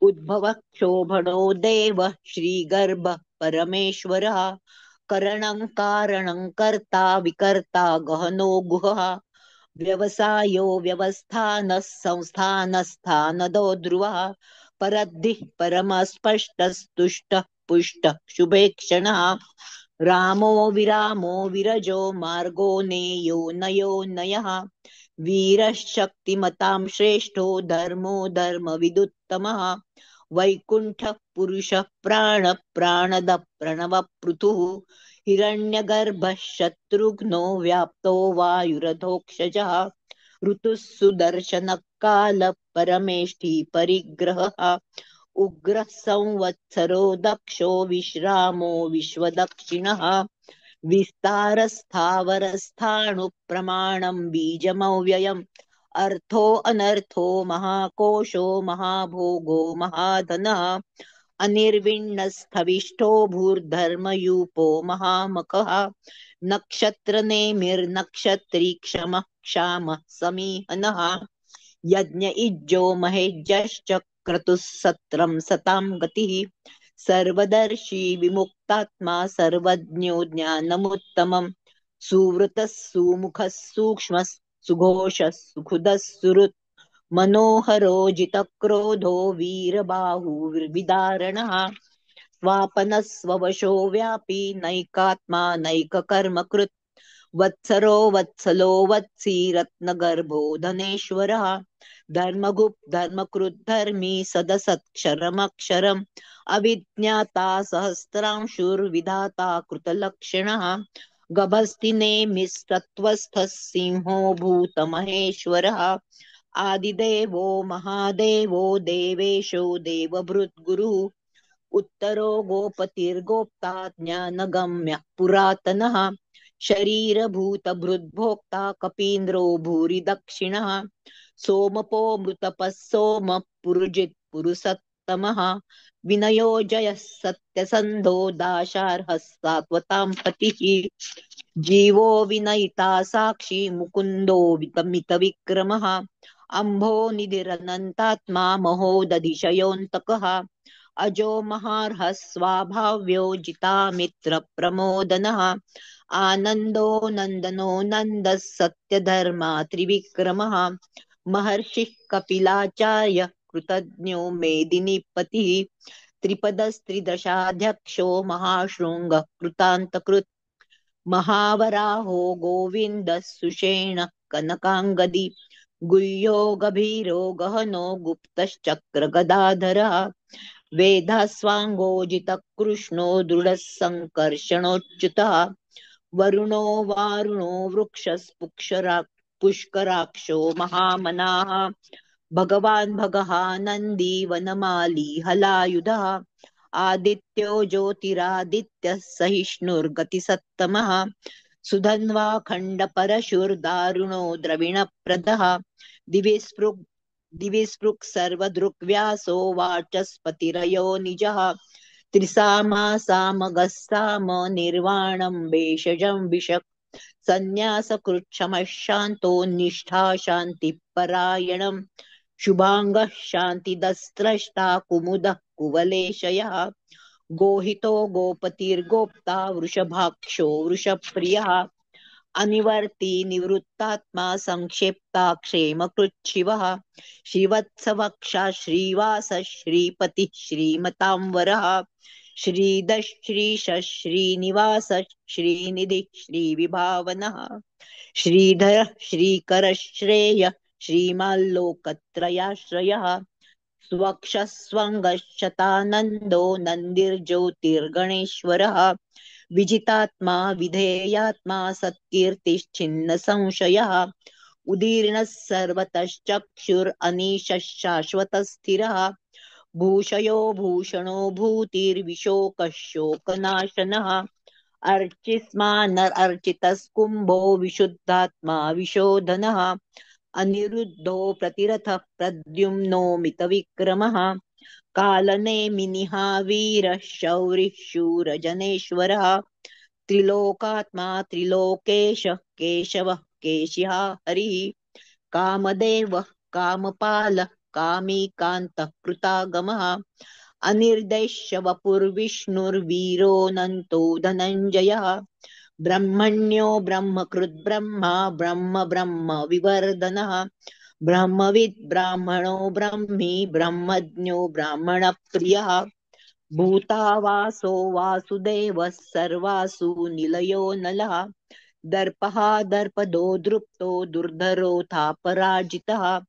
उद्भवः क्षोभणो देवः श्रीगर्भः परमेश्वरः। करणं कारणं कर्ता विकर्ता गहनो गुहः। व्यवसायो व्यवस्थानः संस्थानस्थानदो ध्रुवः। परद्धिः परमस्पष्टस्तुष्टः पुष्टः शुभेक्षणः। रामो विरामो विरजो मार्गो नेयो नयो नयः। वीरः शक्तिमतां श्रेष्ठो धर्मो धर्मविदुत्तमः। वैकुण्ठः पुरुषः प्राण प्राणदः प्रणवः पृथुः। हिरण्यगर्भः शत्रुघ्नो व्याप्तो वायुरथोक्षजः। ऋतुः सुदर्शनः कालः परमेष्ठी परिग्रहः। उग्रः संवत्सरो दक्षो विश्रामो विश्वदक्षिणः। विस्तारस्थावरस्थाणुप्रमाणं बीजमव्ययम्। अर्थो अनर्थो महाकोशो महाभोगो महाधनः। अनिर्विण्णस्थविष्ठो भूर्धर्मयूपो महामखः। नक्षत्रनेमिर्नक्षत्री क्षमः क्षामः समीहनः। यज्ञ इज्जो महेज्यश्च क्रतुः सत्रं सतां गतिः। सर्वदर्शी विमुक्तात्मा सर्वज्ञो ज्ञानमुत्तमम्। सुवृतः सुमुखः सूक्ष्मः सुघोषः सुखदः सुहृत्। मनोहरो जितक्रोधो वीरबाहुर्विदारणः। स्वापनः स्ववशो व्यापी नैकात्मा नैककर्मकृत्। वत्सरो वत्सलो वत्सी रत्नगर्भो धनेश्वरः। धर्मगुप्त धर्मकृत धर्मी सदसत्क्षरमक्षरम्। अविज्ञाता सहस्रांशुर्विधाता कृतलक्षणः। गभस्ति नेमिस्तत्त्वस्थः सिंहो भूतमहेश्वरः। आदिदेवो महादेवो देवेशो देवभृद्गुरुः। उत्तरो गोपतिर्गोप्ता ज्ञानगम्यः पुरातनः। शरीरभूतभृद्भोक्ता कपीन्द्रो भूरि दक्षिणः। सोमपो मृतपः सोमः पुरुजित् पुरुसत्तमः। विनयो जयः सत्यसन्धो दाशार्हः सात्वतां पतिः। जीवो विनयिता साक्षी मुकुन्दो मितविक्रमः। अम्भो निधिरनन्तात्मा महोदधिशयोऽन्तकः। अजो महार्हः स्वाभाव्यो जितामित्र प्रमोदनः। आनन्दो नन्दनो नन्दः सत्यधर्मा त्रिविक्रमः। महर्षिः कपिलाचार्य कृतज्ञो मेदिनीपतिः। त्रिपदस्त्रिदशाध्यक्षो महाशृङ्गः कृतान्तकृत्। महावराहो गोविन्दः सुषेणः कनकाङ्गदी। गुह्यो गभीरो गहनो गुप्तश्चक्रगदाधरः। वेदास्वाङ्गो जितकृष्णो दृढः सङ्कर्षणोच्युतः। वरुणो वारुणो वृक्षस्पुक्षरा पुष्कराक्षो महामनाः। भगवान् भगः नन्दी वनमाली हलायुधः। आदित्यो ज्योतिरादित्यः सहिष्णुर्गतिसत्तमः। सुधन्वा खण्डपरशुर्दारुणो द्रविणप्रदः। दिविस्पृक् सर्वदृग्व्यासो वाचस्पतिरयो निजः। त्रिसामा सामगः साम निर्वाणं भेषजं विषक्। सन्न्यासकृच्छमः शान्तो निष्ठा शान्तिपरायणम्। शुभाङ्गः शान्तिदस्त्रष्टा कुमुदः कुवलेशयः। गोहितो गोपतिर्गोप्ता वृषभाक्षो वृषप्रियः। अनिवर्ती निवृत्तात्मा संक्षेप्ता क्षेमकृच्छिवः। श्रीवत्सवक्षा श्रीवास श्रीपतिः श्रीमतांवरः। श्रीदश्रीश श्रीनिवास श्रीनिधिः श्रीविभावनः। श्रीधरः श्रीकरः श्रेयः श्रीमाल्लोकत्रयाश्रयः। स्वक्षः स्वङ्गः शतानन्दो नन्दिर्ज्योतिर्गणेश्वरः। विजितात्मा विधेयात्मा सत्कीर्तिश्छिन्न संशयः। उदीर्णः सर्वतश्चक्षुरनीशः शाश्वतस्थिरः। भूषयो भूषणो भूतिर्विशोकः शोकनाशनः। अर्चिस्मान् अर्चितस्कुम्भो विशुद्धात्मा विशोधनः। अनिरुद्धो प्रतिरथः प्रद्युम्नो मितविक्रमः। कालनेमिनिहा वीरः शौरिः शूरजनेश्वरः। त्रिलोकात्मा त्रिलोकेशः केशवः केशिहा हरिः। कामदेवः कामपालः कामीकान्तः कृतागमः। अनिर्देश्य वपुर्विष्णुर्वीरोऽनन्तो धनञ्जयः। ब्रह्मण्यो ब्रह्मकृद् ब्रह्मा ब्रह्म ब्रह्म विवर्धनः। ब्रह्मविद् ब्राह्मणो ब्रह्मी ब्रह्मज्ञो ब्राह्मणप्रियः। भूतावासो वासुदेवः सर्वासु निलयो नलः। दर्पहा दर्पदो दृप्तो दुर्धरोऽथापराजितः।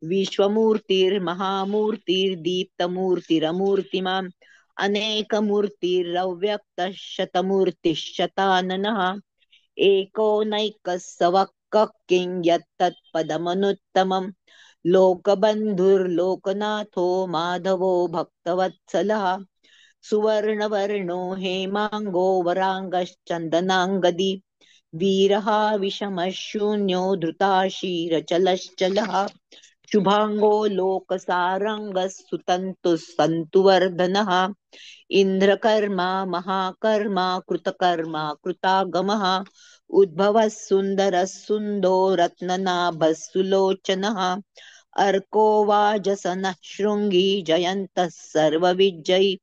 विश्वमूर्तिर्महामूर्तिर्दीप्तमूर्तिरमूर्तिमान्। अनेकमूर्तिरव्यक्तः शतमूर्तिः शताननः। एको नैकः सवक्कः किं यत्तत्पदमनुत्तमम्। लोकबन्धुर्लोकनाथो माधवो भक्तवत्सलः। सुवर्णवर्णो हेमाङ्गो वराङ्गश्चन्दनाङ्गदी वीरः विषमशून्यो धृताशीरचलश्चलः। शुभाङ्गो लोकसारङ्गः सुतन्तुः सन्तुवर्धनः। इन्द्रकर्मा महाकर्मा कृतकर्मा कृतागमः। उद्भवः सुन्दरः सुन्दो रत्ननाभः सुलोचनः। अर्को वाजसनः शृङ्गी जयन्तः सर्वविजयी।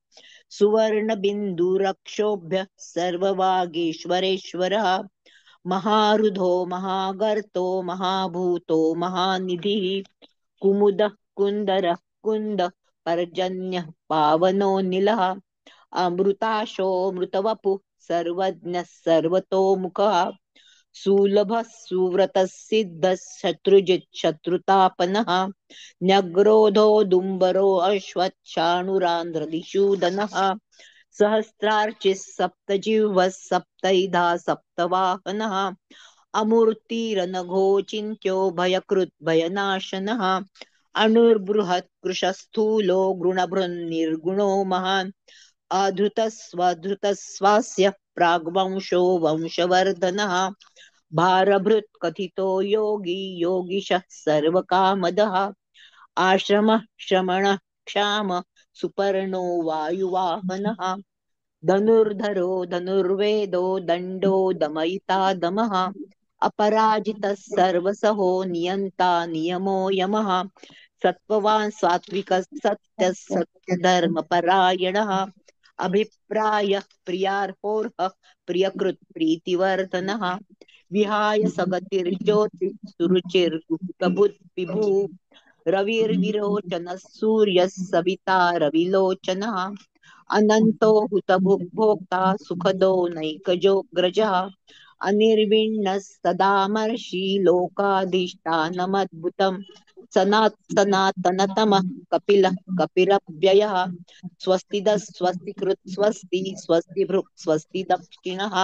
सुवर्णबिन्दुरक्षोभ्यः सर्ववागीश्वरेश्वरः। महारुधो महागर्तो महाभूतो महानिधिः। कुमुदः कुन्दरः कुन्दः पर्जन्यः पावनो नीलः। अमृताशोऽमृतवपुः सर्वज्ञः सर्वतोमुखः। सुलभः सुव्रतः सिद्धः शत्रुजित् शत्रुतापनः। न्यग्रोधो दुम्बरो अश्वत्थाणुरान्ध्रदिशूदनः। सहस्रार्चिः सप्तजिह्वः सप्तैधा सप्तवाहनः। अमूर्तिरनघोचिन्त्यो भयकृत् भयनाशनः। अणुर्बृहत् कृशस्थूलो गुणभृन्निर्गुणो महान्। अधृतः स्वधृतः स्वास्य प्राग्वंशो वंशवर्धनः। भारभृत् कथितो योगी योगीशः सर्वकामदः। आश्रमः श्रमणः क्षाम सुपर्णो वायुवाहनः। धनुर्धरो धनुर्वेदो दण्डो दमयिता दमः। अपराजितः सर्वसहो नियन्ता नियमो यमः। सत्त्ववान् सात्विकः सत्यः सत्यधर्मपरायणः। अभिप्रायः प्रियार्होर्हः प्रियकृत् प्रीतिवर्धनः। विहाय सगतिर्ज्योतिः सुरुचिर्गुप्तबुद्धिभूः। रविर्विरोचनः सूर्यः सविता रविलोचनः। अनन्तो हुतभुग्भोक्ता सुखदो नैकजोऽग्रजः। अनिर्विण्णः सदामर्षि लोकाधिष्ठानमद्भुतम्। सनात् सनातनतमः कपिलः कपिरव्ययः। स्वस्तिदः स्वस्तिकृत् स्वस्ति स्वस्तिभृक् स्वस्ति दक्षिणः।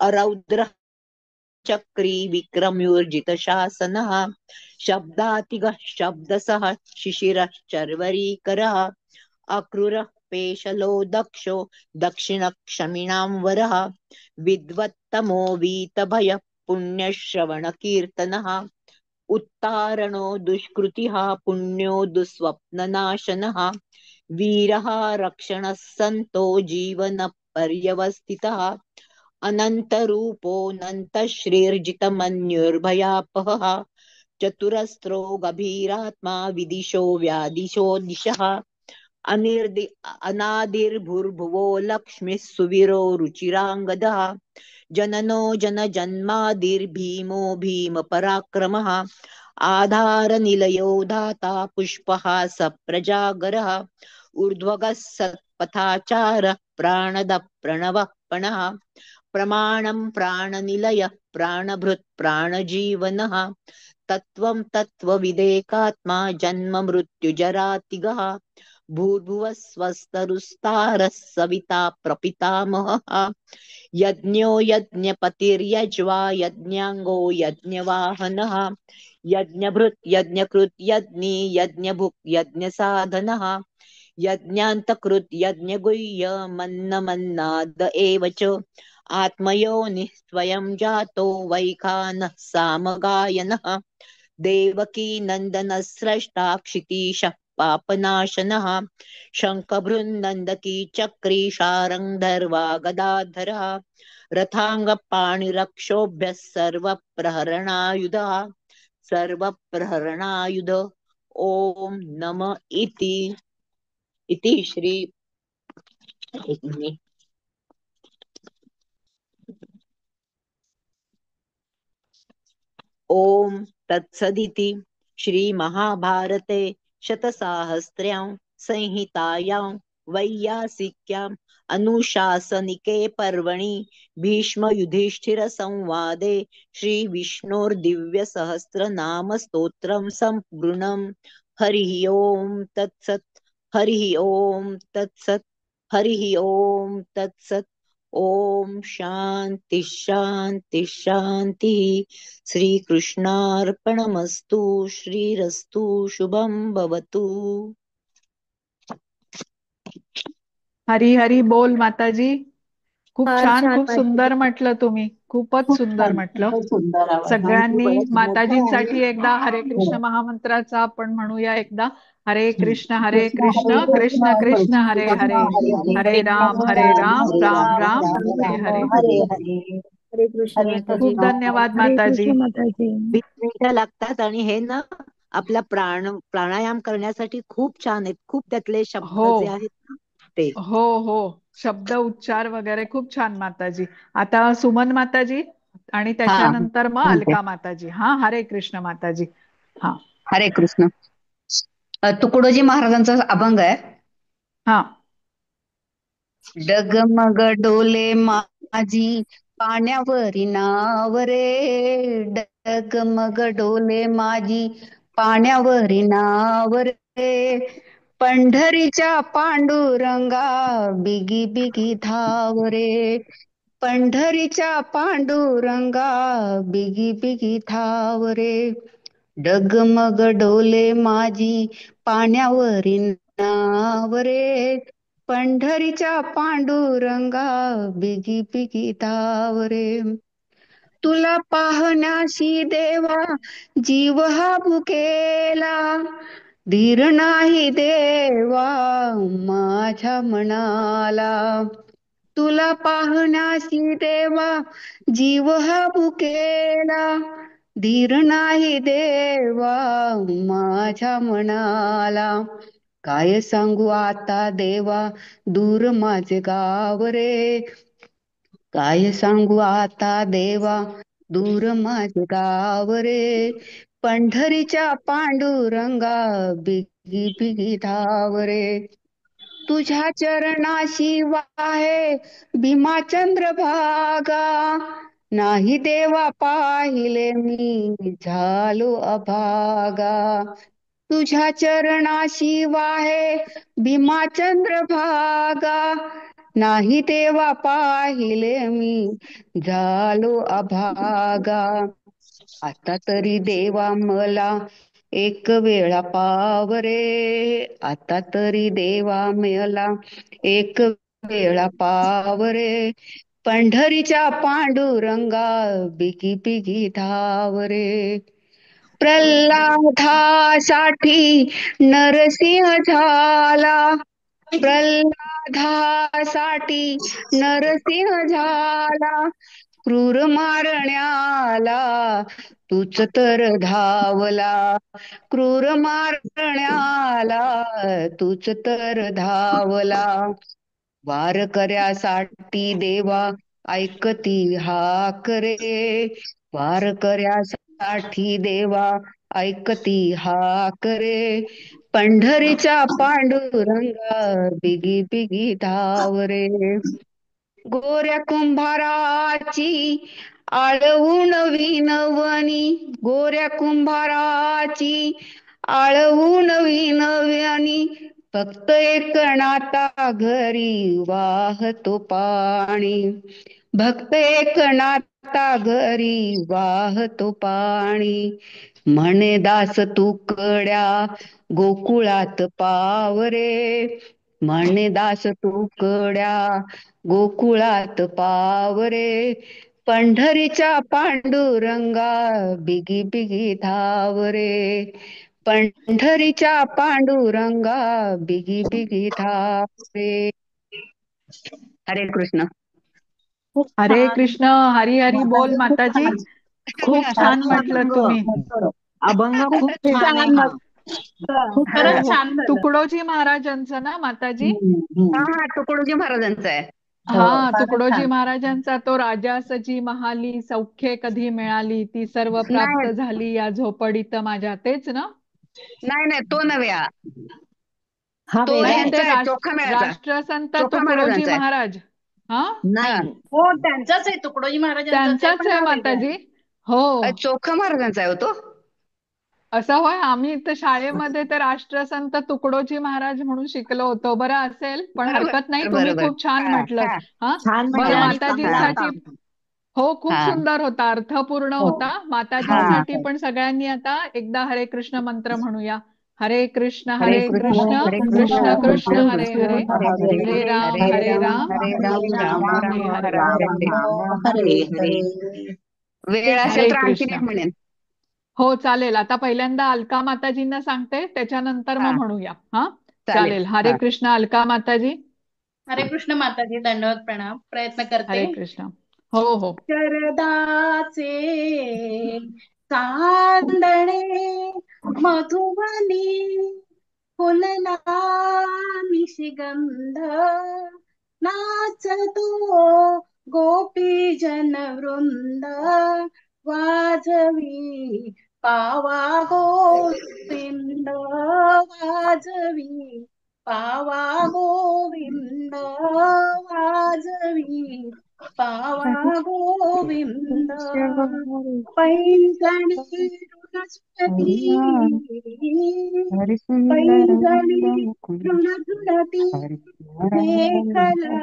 अरौद्रः चक्री विक्रम्यूर्जितशासनः। शब्दातिगः शब्दसः शिशिरः शर्वरीकरः। अक्रूरः पेशलो दक्षो दक्षिणक्षमिणां वरः। विद्वत्तमो वीतभयः पुण्यश्रवणकीर्तनः। उत्तारणो दुष्कृतिः पुण्यो दुःस्वप्ननाशनः। वीरः रक्षणः सन्तो जीवनपर्यवस्थितः। अनन्तरूपोऽनन्तश्रीर्जितमन्युर्भयापहः। चतुरस्रो गभीरात्मा विदिशो व्यादिशो दिशः। अनादिर्भुर्भुवो लक्ष्मीः सुवीरो रुचिराङ्गदः। जननो जनजन्मादिर्भीमो भीमपराक्रमः। आधारनिलयो धाता पुष्पः सप्रजागरः। ऊर्ध्वगः सत्पथाचारः प्राणदः प्रणवः पणः। प्रमाणं प्राणनिलयः प्राणभृत् प्राणजीवनः। तत्त्वं तत्त्वविदेकात्मा जन्म मृत्युजरातिगः। भूर्भुवः स्वस्तरुस्तारः सविता प्रपितामहः। यज्ञो यज्ञपतिर्यज्वा यज्ञाङ्गो यज्ञवाहनः। यज्ञभृत् यज्ञकृत् यज्ञी यज्ञभुक् यज्ञसाधनः। यज्ञान्तकृत् यज्ञगुह्य मन्नमन्नाद एव च। आत्मयोनिः स्वयं जातो वैखानः सामगायनः। देवकी नन्दनः स्रष्टा क्षितीशः पापनाशनः। शङ्खभृन्नन्दकी चक्री शारङ्धर्वा गदाधरः। रथाङ्गपाणिरक्षोभ्यः सर्वप्रहरणायुधः। सर्वप्रहरणायुध ॐ नम इति। इति श्री एक मिनिट। ॐ तत्सदिति श्री महाभारते शतसाहस्र्यां संहितायां वैयासिक्यां अनुशासनिके पर्वणि भीष्म युधिष्ठिर संवादे श्री विष्णोर्दिव्य सहस्रनाम स्तोत्रं संपूर्णम्। हरिः ॐ तत्सत्। हरिः ॐ तत्सत्। हरिः ॐ तत्सत्। Om Shanti Shanti Shanti. श्रीकृष्णार्पणमस्तु. श्रीरस्तु. शुभं भवतु. हरी हरी बोल माताजी. खूप छान, खूप सुंदर म्हटलं तुम्ही, खूपच सुंदर म्हटलं. सगळ्यांनी माताजींसाठी एकदा हरे कृष्ण महामंत्राचा आपण म्हणूया एकदा. हरे कृष्ण हरे कृष्ण कृष्ण कृष्ण हरे हरे, हरे राम हरे राम राम राम हरे हरे. हरे कृष्ण. खूप धन्यवाद माताजी. 20 मिनिटं लागतात आणि हे ना आपला प्राणायाम करण्यासाठी खूप छान आहेत. खूप त्यातले शब्द जे आहेत ना ते. हो हो, शब्द उच्चार वगैरे खूप छान माताजी. आता सुमन माताजी आणि त्याच्यानंतर मग अलका माताजी. हा, हरे कृष्ण माताजी. हा, हरे कृष्ण. तुकडोजी महाराजांचा अभंग आहे. हा. डगमग डोले माझी पाण्यावरी नाव रे, डगमग डोले माझी पाण्यावरी नाव रे, पंढरीच्या पांडुरंगा बिगी बिगी धाव रे, पंढरीच्या पांडुरंगा बिगी बिगी धाव रे, डगमग डोले माझी पाण्यावरी नाव रे, पंढरीच्या पांडुरंगा बिगी बिगी धाव रे, तुला पाहण्याशी देवा जीव हा भुकेला, धीर नाही देवा माझ्या मनाला, तुला पाहण्याशी देवा जीव हा भुकेला, धीर नाही देवा माझ्या मनाला, काय सांगू आता देवा दूर माझे गाव रे, काय सांगू आता देवा दूर माझे गाव रे, पंढरीच्या पांडुरंगा बिगी बिगी धाव रे, तुझ्या चरणाशी वाहे भीमा चंद्रभागा, नाही देवा पाहिले मी झालो अभागा, तुझ्या चरणाशी वाहे भीमा चंद्रभागा, नाही देवा पाहिले मी झालो अभागा, आता तरी देवा मला एक वेळा पाव रे, आता तरी देवा मला एक वेळा पाव रे, पंढरीच्या पांडुरंगा बिगी बिगी धाव रे, प्रल्हादासाठी नरसिंह झाला, प्रल्हादासाठी नरसिंह झाला, क्रूर मारण्याला तूच तर धावला, क्रूर मारण्याला तूच तर धावला, वारकऱ्यासाठी देवा ऐकती हाक रे, वारकऱ्यासाठी देवा ऐकती हाक रे, पंढरीच्या पांडुरंगा बिगी बिगी धाव रे, गोऱ्या कुंभाराची आळवून विनवणी, गोऱ्या कुंभाराची आळवून विनवणी, फक्त एक नाता घरी वाहतो पाणी, भक्त एक नाता घरी वाहतो पाणी, म्हणे दास तुकड्या गोकुळात पाव रे, म्हणे दास तुकड्या गोकुळात पाव रे, पंढरीच्या पांडुरंगा बिगी बिगी धाव रे, पंढरीच्या पांडुरंगा बिगी बिगी धाव रे. हरे कृष्ण. हरे कृष्ण. हरी हरी बोल माताजी. खूप छान म्हटलं तुम्ही. अभंग खूप छान आहे. खरंच छान. तुकडोजी महाराजांचा ना माताजी? हा, तुकडोजी महाराजांचा आहे. हा, तुकडोजी महाराजांचा तो राजा सजी महाली सौख्ये कधी मिळाली ती सर्व प्राप्त झाली या झोपडीत माझ्या, तेच ना? नाही नाही, तो नव्हे, तो राष्ट्रसंत तुकडोजी महाराज. हा नाही, हो त्यांचाच आहे, तुकडोजी महाराजांचाच आहे माताजी. हो, चोखा महाराजांचा आहे तो. असं होय, आम्ही तर शाळेमध्ये तर राष्ट्रसंत तुकडोजी महाराज म्हणून शिकलो होतो. बरं असेल, पण हरकत नाही, तुम्ही खूप छान म्हटलं. हा, छान बरं, म्हटलं आणि चांगला माताजींसाठी होता. हो, खूप सुंदर होता, अर्थपूर्ण होता. माताजींसाठी पण सगळ्यांनी आता एकदा हरे कृष्ण मंत्र म्हणूया. हरे कृष्ण हरे कृष्ण कृष्ण कृष्ण हरे हरे, हरे राम हरे राम राम हरे हरे. हरे हरे. वेळ असेल तर आणखीन एक म्हणेन. हो चालेल. आता पहिल्यांदा अलका माताजींना सांगते, त्याच्यानंतर मग म्हणूया. हा चालेल. हरे कृष्ण अलका माताजी. हरे कृष्ण माताजी, दंडवत प्रणाम. प्रयत्न करते. हरे कृष्ण. हो हो. शरदाचे चांदणे मधुबनी फुलला निशिगंध, नाचतो गोपी जन वृंद, वाजवी पावा गोविंद, वाजवी पावा गोविंद, वाजवी पावा गोविंद. पैंजणी ऋणझुणती, पैंजणी ऋणझुणती, मेखला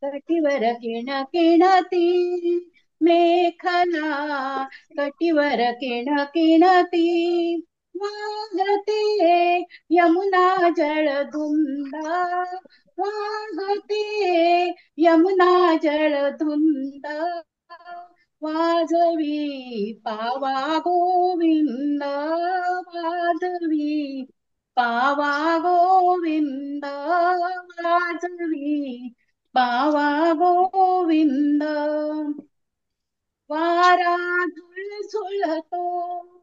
कटिवर किण किणती, मेखला कटिवर किण किणती, वाहते यमुना जळधुंद, वाहते यमुना जळधुंद, वाजवी पावा गोविंद, वाजवी पावा गोविंद, वाजवी पावा गोविंद. वारा झुळझुळतो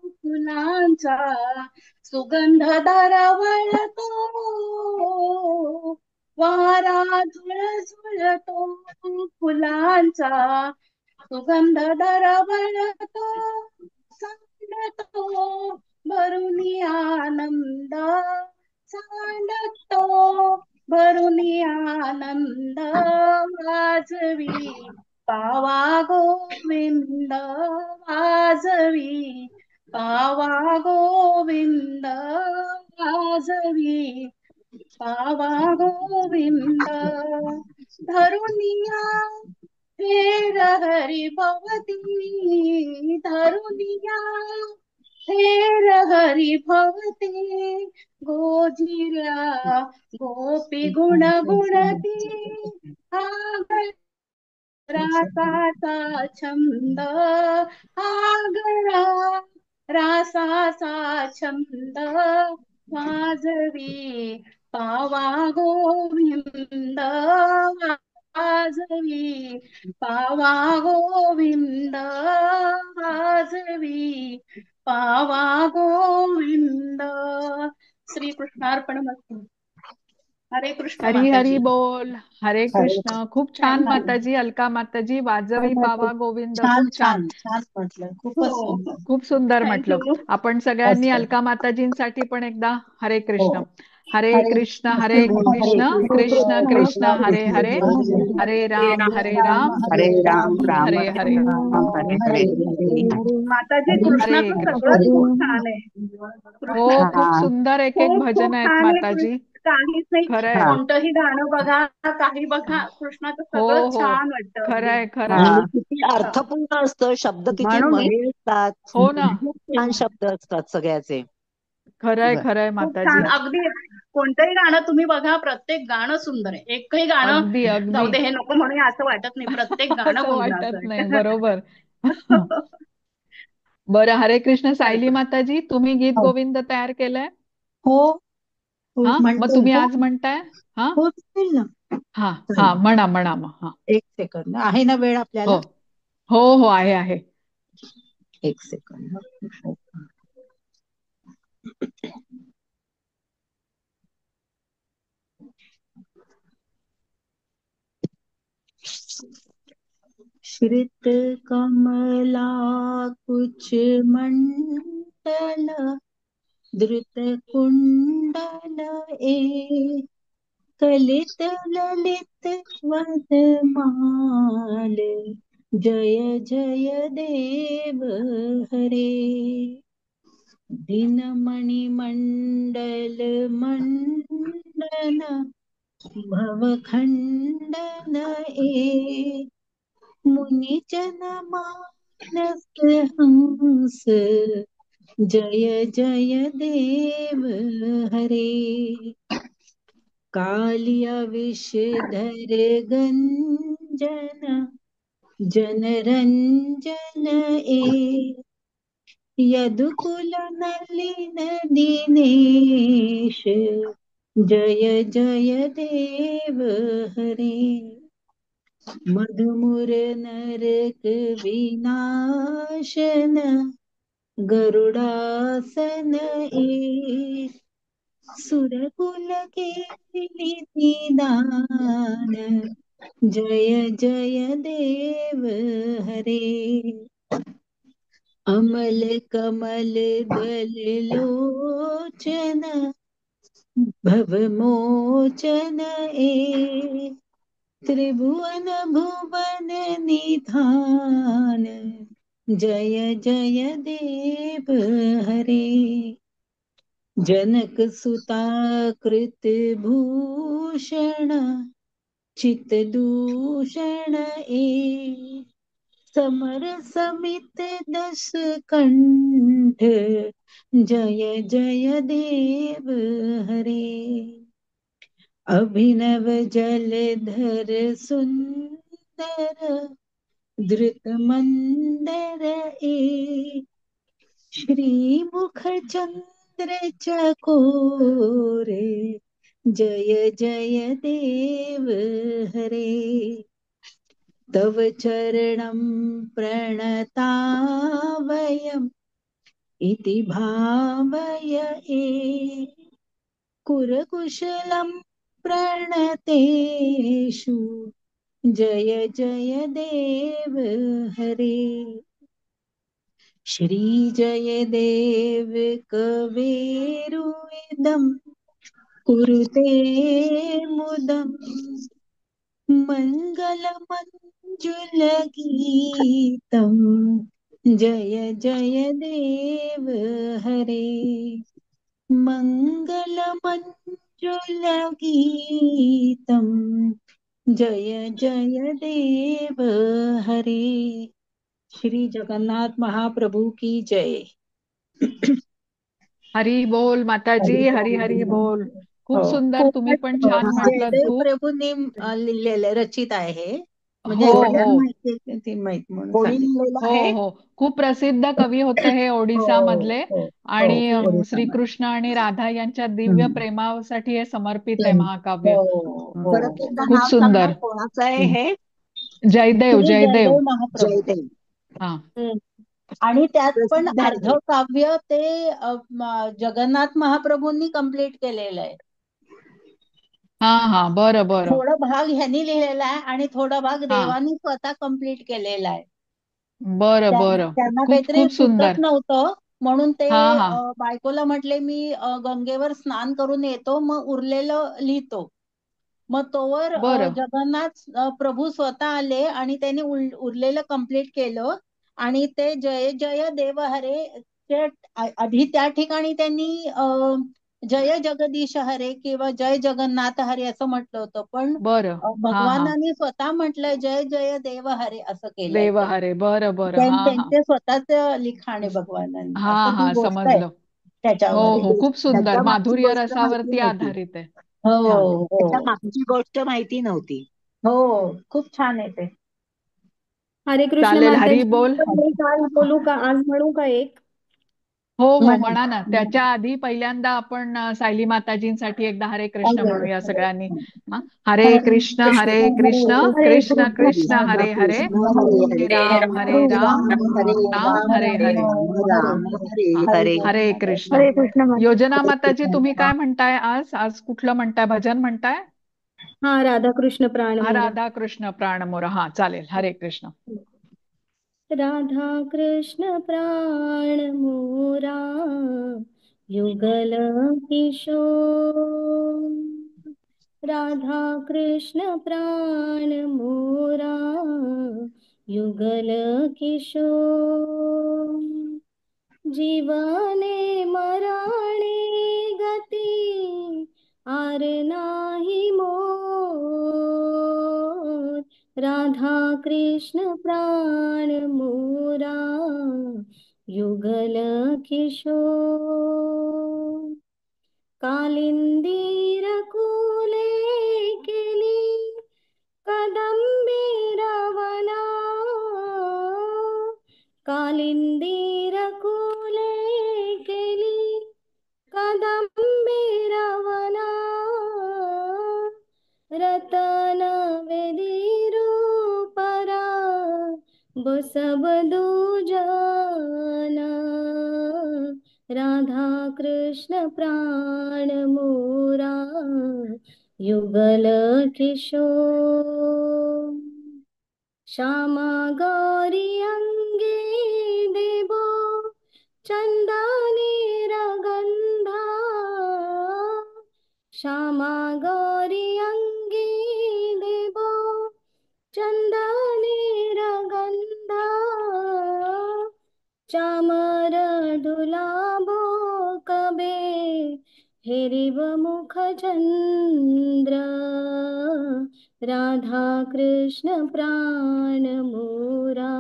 फुलांचा सुगंध दरवळतो, वारा झुळझुळतो फुलांचा सुगंध दरवळतो, सांडतो भरुनी आनंद, सांडतो भरुनी आनंद, वाजवी पावा गोविंद, वाजवी पावा गोविंद, वाजवी पावा गोविंद. धरुनिया फेर हरी भवती, धरुनिया फेर हरी भवती, गोजिरा गोपी गुण गुणती, रासाचा छंद, आगरा रासाचा छंद, वाजवी पावा गोविंद, वाजवी पावा गोविंद, वाजवी पावा गोविंद. श्री कृष्णार्पणमस्तु. हरे कृष्ण हरी हरी बोल. हरे कृष्ण. खूप छान माताजी, अलका माताजी, वाजवी पावा गोविंद. खूप छान, खूप सुंदर म्हटलं. आपण सगळ्यांनी अलका माताजींसाठी पण एकदा हरे कृष्ण हरे कृष्ण हरे कृष्ण कृष्ण कृष्ण हरे हरे, हरे राम हरे राम हरे राम राम हरे हरे. हरे. माताजी, कृष्णाचं सगळं खूप छान आहे. हो, खूप सुंदर एक एक भजन आहेत माताजी. काहीच नाही, कोणतंही गाणं बघा, काही बघा, कृष्णाचं सगळं छान वाटतं. खरंय खरंय. किती अर्थपूर्ण असतं, शब्द किती मधुर असतात. हो ना, छान शब्द असतात सगळ्याचे. खरंय खरंय माताजी. अगदी कोणतंही गाणं तुम्ही बघा, प्रत्येक गाणं सुंदर आहे. एकही गाणं जाऊ दे हे नको म्हणून असं वाटत नाही, प्रत्येक गाणं वाटत नाही. बरोबर. बरं, हरे कृष्ण. सायली माताजी, तुम्ही गीत गोविंद तयार केलंय? हो. हा, मग तुम्ही आज म्हणताय? हा हा हा, म्हणा म्हणा मग. हा, एक सेकंद आहे ना वेळ आपल्याला? हो हो, आहे आहे. एक सेकंद. श्रित कमला कुच मंडल धृत कुंडल ए कलित ललित वनमाल जय जय देव हरे। दिनमणि मंडल मंडन भवखंडन ए। मुनिजन मानस हंस जय जय देव हरे। कालिया विषधर गंजन जनरंजन ए। यदुकुल नलिन दिनेश जय जय देव हरे। मधुमुर नरक विनाशन गरुड़ासन ए। सुरकुल के निदान जय जय देव हरे। अमल कमल दल लोचन भवमोचन ए। त्रिभुवन भुवन निधान जय जय देव हरे। जनक सुता कृत भूषण चित दूषण ए। समर समित दस कंठ जय जय देव हरे। अभिनव जलधर सुंदर धृत मंदर ए। श्रीमुख चंद्र चकोरे जय जय देव हरे। तव चरणं प्रणता वयम् इति भावय ए। कुरकुशलं प्रणतेषु जय जय देव हरे। श्री जय देव कवेरुदं कुरुते मुदं मंगलमञ्जुलगीतं जय जय देव हरे। मंगलमञ्जुलगीतं जय जय देव हरे। श्री जगन्नाथ महाप्रभु की जय। हरी बोल माताजी, हरी हरी बोल. खूप हो. सुंदर, तुम्ही पण छान म्हटलं. जयदेव खूप प्रभूंनी लिहिलेलं रचित आहे. म्हणजे हो सगळ्यांना हो माहिती आहे ते माहित म्हणून कोणी सांगितलं. लिहिलेलं हो आहे? हो, खूप प्रसिद्ध कवी होते हे ओडिसा हो मधले. हो हो आणि ओडिसामध्ये. श्रीकृष्ण आणि राधा यांच्या दिव्य हम्म. प्रेमासाठी हे समर्पित आहे हो महाकाव्य. हो परत एकदा खूप नाव सांगा, सुंदर. कोणाचं आहे हे? जयदेव श्री जयदेव. जयदेव महाप्रभू. जयदेव. हा आणि त्यात पण प्रसिद्ध आहे. अर्ध काव्य ते जगन्नाथ महाप्रभूंनी कम्प्लीट केलेलं आहे. हा हा, बरं बरं. थोडा भाग ह्यांनी लिहिलेला आहे आणि थोडा भाग हा देवानी स्वतः कम्प्लीट केलेला आहे. बरं बरं. त्यांना खूप काहीतरी खूप सुचत सुंदर. नव्हतं म्हणून ते हा हा बायकोला म्हटले मी गंगेवर स्नान करून येतो मग उरलेलं लिहितो. मग तोवर बरं जगन्नाथ प्रभू स्वतः आले आणि त्यांनी उरलेलं कम्प्लीट केलं. आणि ते जय जय देव हरे आधी त्या ठिकाणी त्यांनी जय जगदीश हरे किंवा जय जगन्नाथ हरे असं म्हटलं होतं, पण बरं. हा हा, भगवानांनी स्वतः म्हटलं जय जय देव हरे असं केलंय देव ते. हरे. बरं बरं. हा हा त्यांचे स्वतःच लिखाण आहे भगवानांनी, हा असं ती हा, गोष्ट आहे समजलं. हो त्याच्यावर. हो, खूप सुंदर. त्याच्या मागची माधुर्य गोष्ट माहिती रसावरती नव्हती. आधारित आहे. हो छान. त्याच्या हो मागची गोष्ट माहिती नव्हती. हो, खूप छान आहे ते. हरे कृष्ण चालेल, हरी माताजी. बोल. पण एक आज बोलू का, आज म्हणू का एक? हो हो, म्हणा. म्हणा ना. त्याच्या आधी पहिल्यांदा आपण सायली माताजींसाठी एकदा हरे कृष्ण म्हणूया सगळ्यांनी. हा? हरे कृष्ण हरे कृष्ण हरे कृष्ण कृष्ण कृष्ण हरे हरे, हरे हरे राम हरे राम हरे राम हरे हरे. राम हरे हरे. हरे कृष्ण. हरे कृष्ण माता. योजना माताजी, तुम्ही काय म्हणताय आज? आज कुठलं म्हणताय भजन म्हणताय? हा, राधा कृष्ण प्राण हा, मोरा. राधा कृष्ण प्राण मोरा. हा चालेल, हरे कृष्ण. राधा कृष्ण प्राण मोरा युगल किशोर। राधा कृष्ण प्राण मोरा युगल किशोर। जीवने मरणे गती आर नाही मोर। राधा कृष्ण प्राण मोरा युगल किशोर। कालिंदीर कुले केली कदंबीरवना। कालिंदीर कुले केली कदंबीरवना। रतन वेदी रूपरा बसब दुजना। राधा कृष्ण प्राण मोरा युगल किशोर। श्यामा गौरी अंगे देवो चंदनेर गंधा। श्यामा गौरी अंगे देवो चंदनेर गंधा। चामर डुलाबो कबे हेरिब मुख चंद्र। राधा कृष्ण प्राण मोरा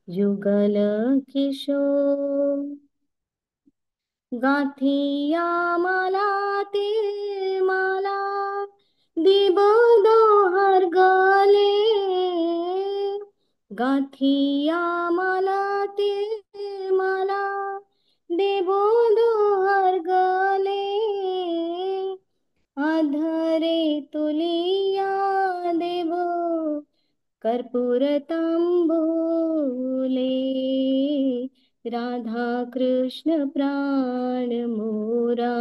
युगल किशोर। गाथिया माला ते माला दिब दोहर गले। गाथिया माला ते माला देबो दोहर गले। अधरे तुलिया देवो कर्पूर तांबूले। राधा कृष्ण प्राण मोरा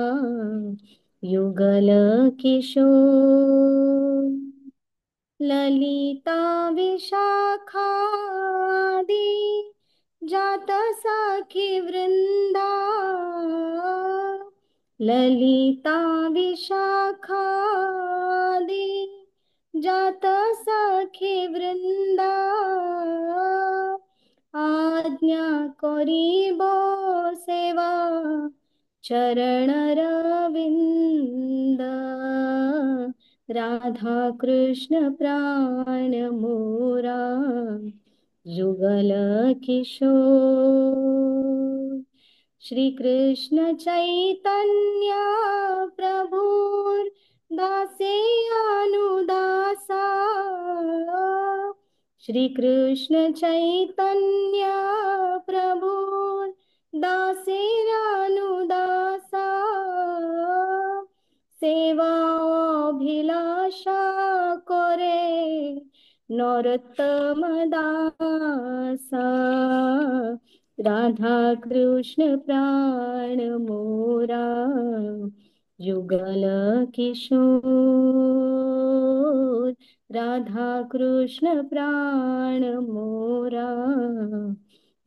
युगल किशोर। ललिता विशाखादि जात सखी वृंदा। ललिता विशाखादि जात सखी वृंदा। आज्ञा करिब सेवा चरण रविंद। राधा कृष्ण प्राण मोरा युगल किशोर। श्री कृष्ण चैतन्य प्रभुर दासे अनुदासा। श्री कृष्ण चैतन्य प्रभुर दासे अनुदासा। सेवा अभिलाषा करे नरोत्तम दासा। राधा कृष्ण प्राण मोरा युगल किशोर। राधा कृष्ण प्राण मोरा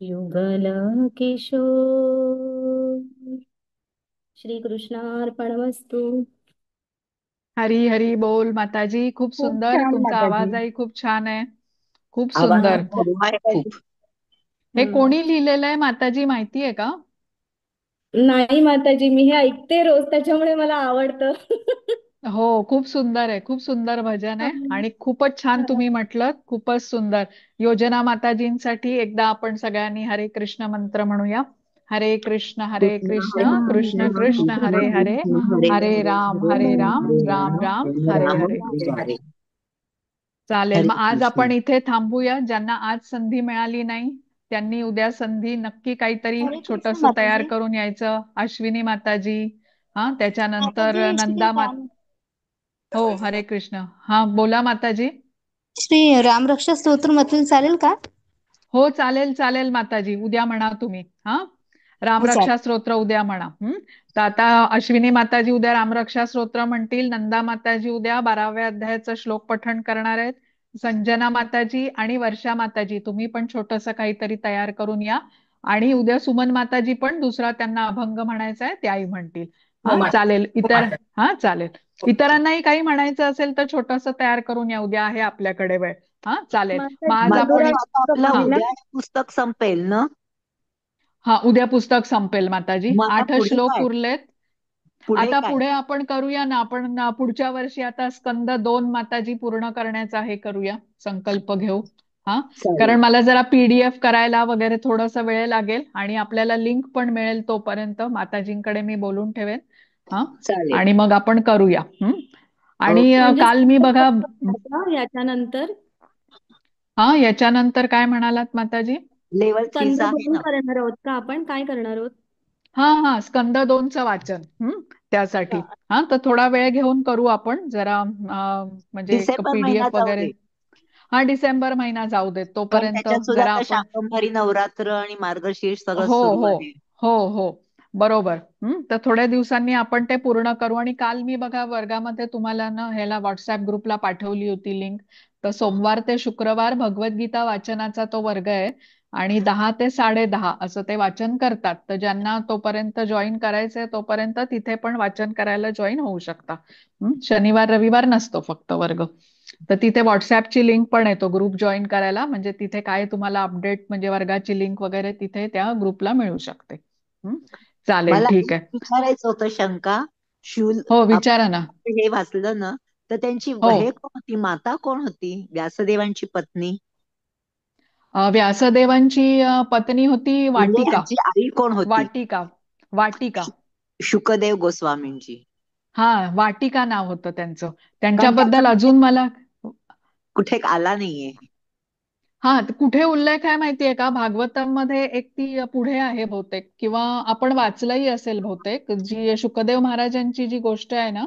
युगल किशोर। श्री कृष्णार्पणमस्तु। हरी हरी बोल माताजी. खूप खूप सुंदर, छान तुमचा माताजी. आवाजही खूप छान आहे. खूप आवाज सुंदर. आहे खूप. हे हम्म. कोणी लिहिलेलं आहे माताजी, माहिती आहे का? नाही माताजी, मी हे ऐकते रोज, त्याच्यामुळे मला आवडतं. हो, खूप सुंदर आहे, खूप सुंदर भजन आहे आणि खूपच छान तुम्ही म्हटलं, खूपच सुंदर. योजना माताजींसाठी एकदा आपण सगळ्यांनी हरे कृष्ण मंत्र म्हणूया. हरे कृष्ण हरे कृष्ण कृष्ण कृष्ण कृष्ण कृष्ण कृष्ण हरे हरे, कृष्ण हरे हरे हरे, राम हरे हरे राम राम राम हरे राम राम हरे राम हरे. हरे हरे. चालेल, हरे मग आज कृष्ण. आपण इथे थांबूया. ज्यांना आज संधी मिळाली नाही त्यांनी उद्या संधी नक्की काहीतरी हरे कृष्ण छोटस तयार माताजी. करून यायचं. अश्विनी माताजी, हा, त्याच्यानंतर माताजी श्री नंदा मात. राम हो, हरे कृष्ण. हा बोला माताजी. श्री रामरक्षा स्तोत्र म्हटलं चालेल का? हो चालेल चालेल माताजी, उद्या म्हणा तुम्ही. हा, हो चालेल. रामरक्षा स्तोत्र उद्या म्हणा. तर आता अश्विनी माताजी उद्या रामरक्षा स्तोत्र म्हणतील. नंदा माताजी उद्या 12व्या अध्यायाचं श्लोक पठण करणार आहेत. संजना माताजी आणि वर्षा माताजी तुम्ही पण छोटस काहीतरी तयार करून या. आणि उद्या सुमन माताजी पण दुसरा त्यांना अभंग म्हणायचा आहे, त्याही म्हणतील. हो हा माता. चालेल. हो इतर माता. हा चालेल, इतरांनाही काही म्हणायचं असेल तर छोटस तयार करून या, उद्या आहे आपल्याकडे वेळ. हा चालेल, मग माताजी आज आपण मधुरा माताजी, आता आपला हा उद्या हे पुस्तक संपेल ना? हा, उद्या पुस्तक संपेल माताजी. मग आता 8 पुढे श्लोक काय? उरलेत. पुढे आता काय? पुढे आपण करूया ना, आपण पुढच्या वर्षी आता स्कंद 2 माताजी पूर्ण करण्याचा हे करूया, संकल्प घेऊ. हा, चालेल. कारण मला जरा पीडीएफ करायला वगैरे थोडासा वेळ लागेल आणि आपल्याला लिंक पण मिळेल तोपर्यंत माताजींकडे मी बोलून ठेवेन. हा, चालेल. आणि मग आपण करूया. आणि ओके. म्हणजे काल मी बघा, याच्यानंतर, हा, याच्यानंतर काय म्हणालात माताजी? लेवल स्कंद 3 आहे 2 ना. करणार आहोत का आपण? काय करणार आहोत? हा हा, स्कंद 2 वाचन. त्यासाठी. हा, तर थोडा वेळ घेऊन करू आपण जरा, म्हणजे एक डिसेंबर पीडीएफ महिना जाऊ वगैरे. दे. हा, डिसेंबर महिना जाऊ दे, तोपर्यंत कारण त्याच्यात सुद्धा जरा आता आपण शाकंभरी नवरात्र आणि मार्गशीर्ष सगळं हो, सुरू हो, आहे. हो, हो, बरोबर. तर थोड्या दिवसांनी आपण ते पूर्ण करू. आणि काल मी बघा वर्गामध्ये तुम्हाला ना ह्याला व्हॉट्सअप ग्रुपला पाठवली होती लिंक. तर सोमवार ते शुक्रवार भगवद्गीता वाचनाचा तो वर्ग आहे आणि 10 ते 10:30 असं ते वाचन करतात. तर ज्यांना तोपर्यंत जॉईन करायचंय तोपर्यंत तिथे पण वाचन करायला जॉईन होऊ शकता. शनिवार रविवार नसतो फक्त वर्ग. तर तिथे व्हॉट्सअपची लिंक पण आहे, तो ग्रुप जॉईन करायला, म्हणजे तिथे काय तुम्हाला अपडेट म्हणजे वर्गाची लिंक वगैरे तिथे त्या ग्रुपला मिळू शकते. चालेल, मला ठीक आहे. विचारायचं होतं शंका, शूल हो, विचारा ना. हे वाचलं ना, तर त्यांची हो. हे कोण होती, माता कोण होती व्यासदेवांची पत्नी? व्यासदेवांची पत्नी होती म्हणजे वाटिका. यांची आई कोण होती? वाटिका, वाटिका. शुकदेव गोस्वामींची. हा, वाटिका नाव होतं त्यांचं. कारण त्यांच्याबद्दल त्याचा अजून मला कुठे आला नाहीये. हा, कुठे उल्लेख आहे माहितीये का? भागवतम मध्ये एक ती पुढे आहे बहुतेक, किंवा आपण वाचलंही असेल बहुतेक, जी शुकदेव महाराजांची जी गोष्ट आहे ना,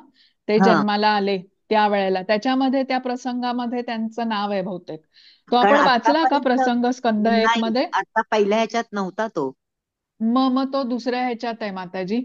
ते जन्माला आले त्यावेळेला, त्याच्यामध्ये त्या प्रसंगामध्ये त्यांचं नाव आहे बहुतेक. तो कारण आपण वाचला का आतापर्यंत प्रसंग स्कंद 1 नाही, मध्ये? आता पहिल्या ह्याच्यात नव्हता तो. मग तो दुसऱ्या ह्याच्यात आहे माताजी.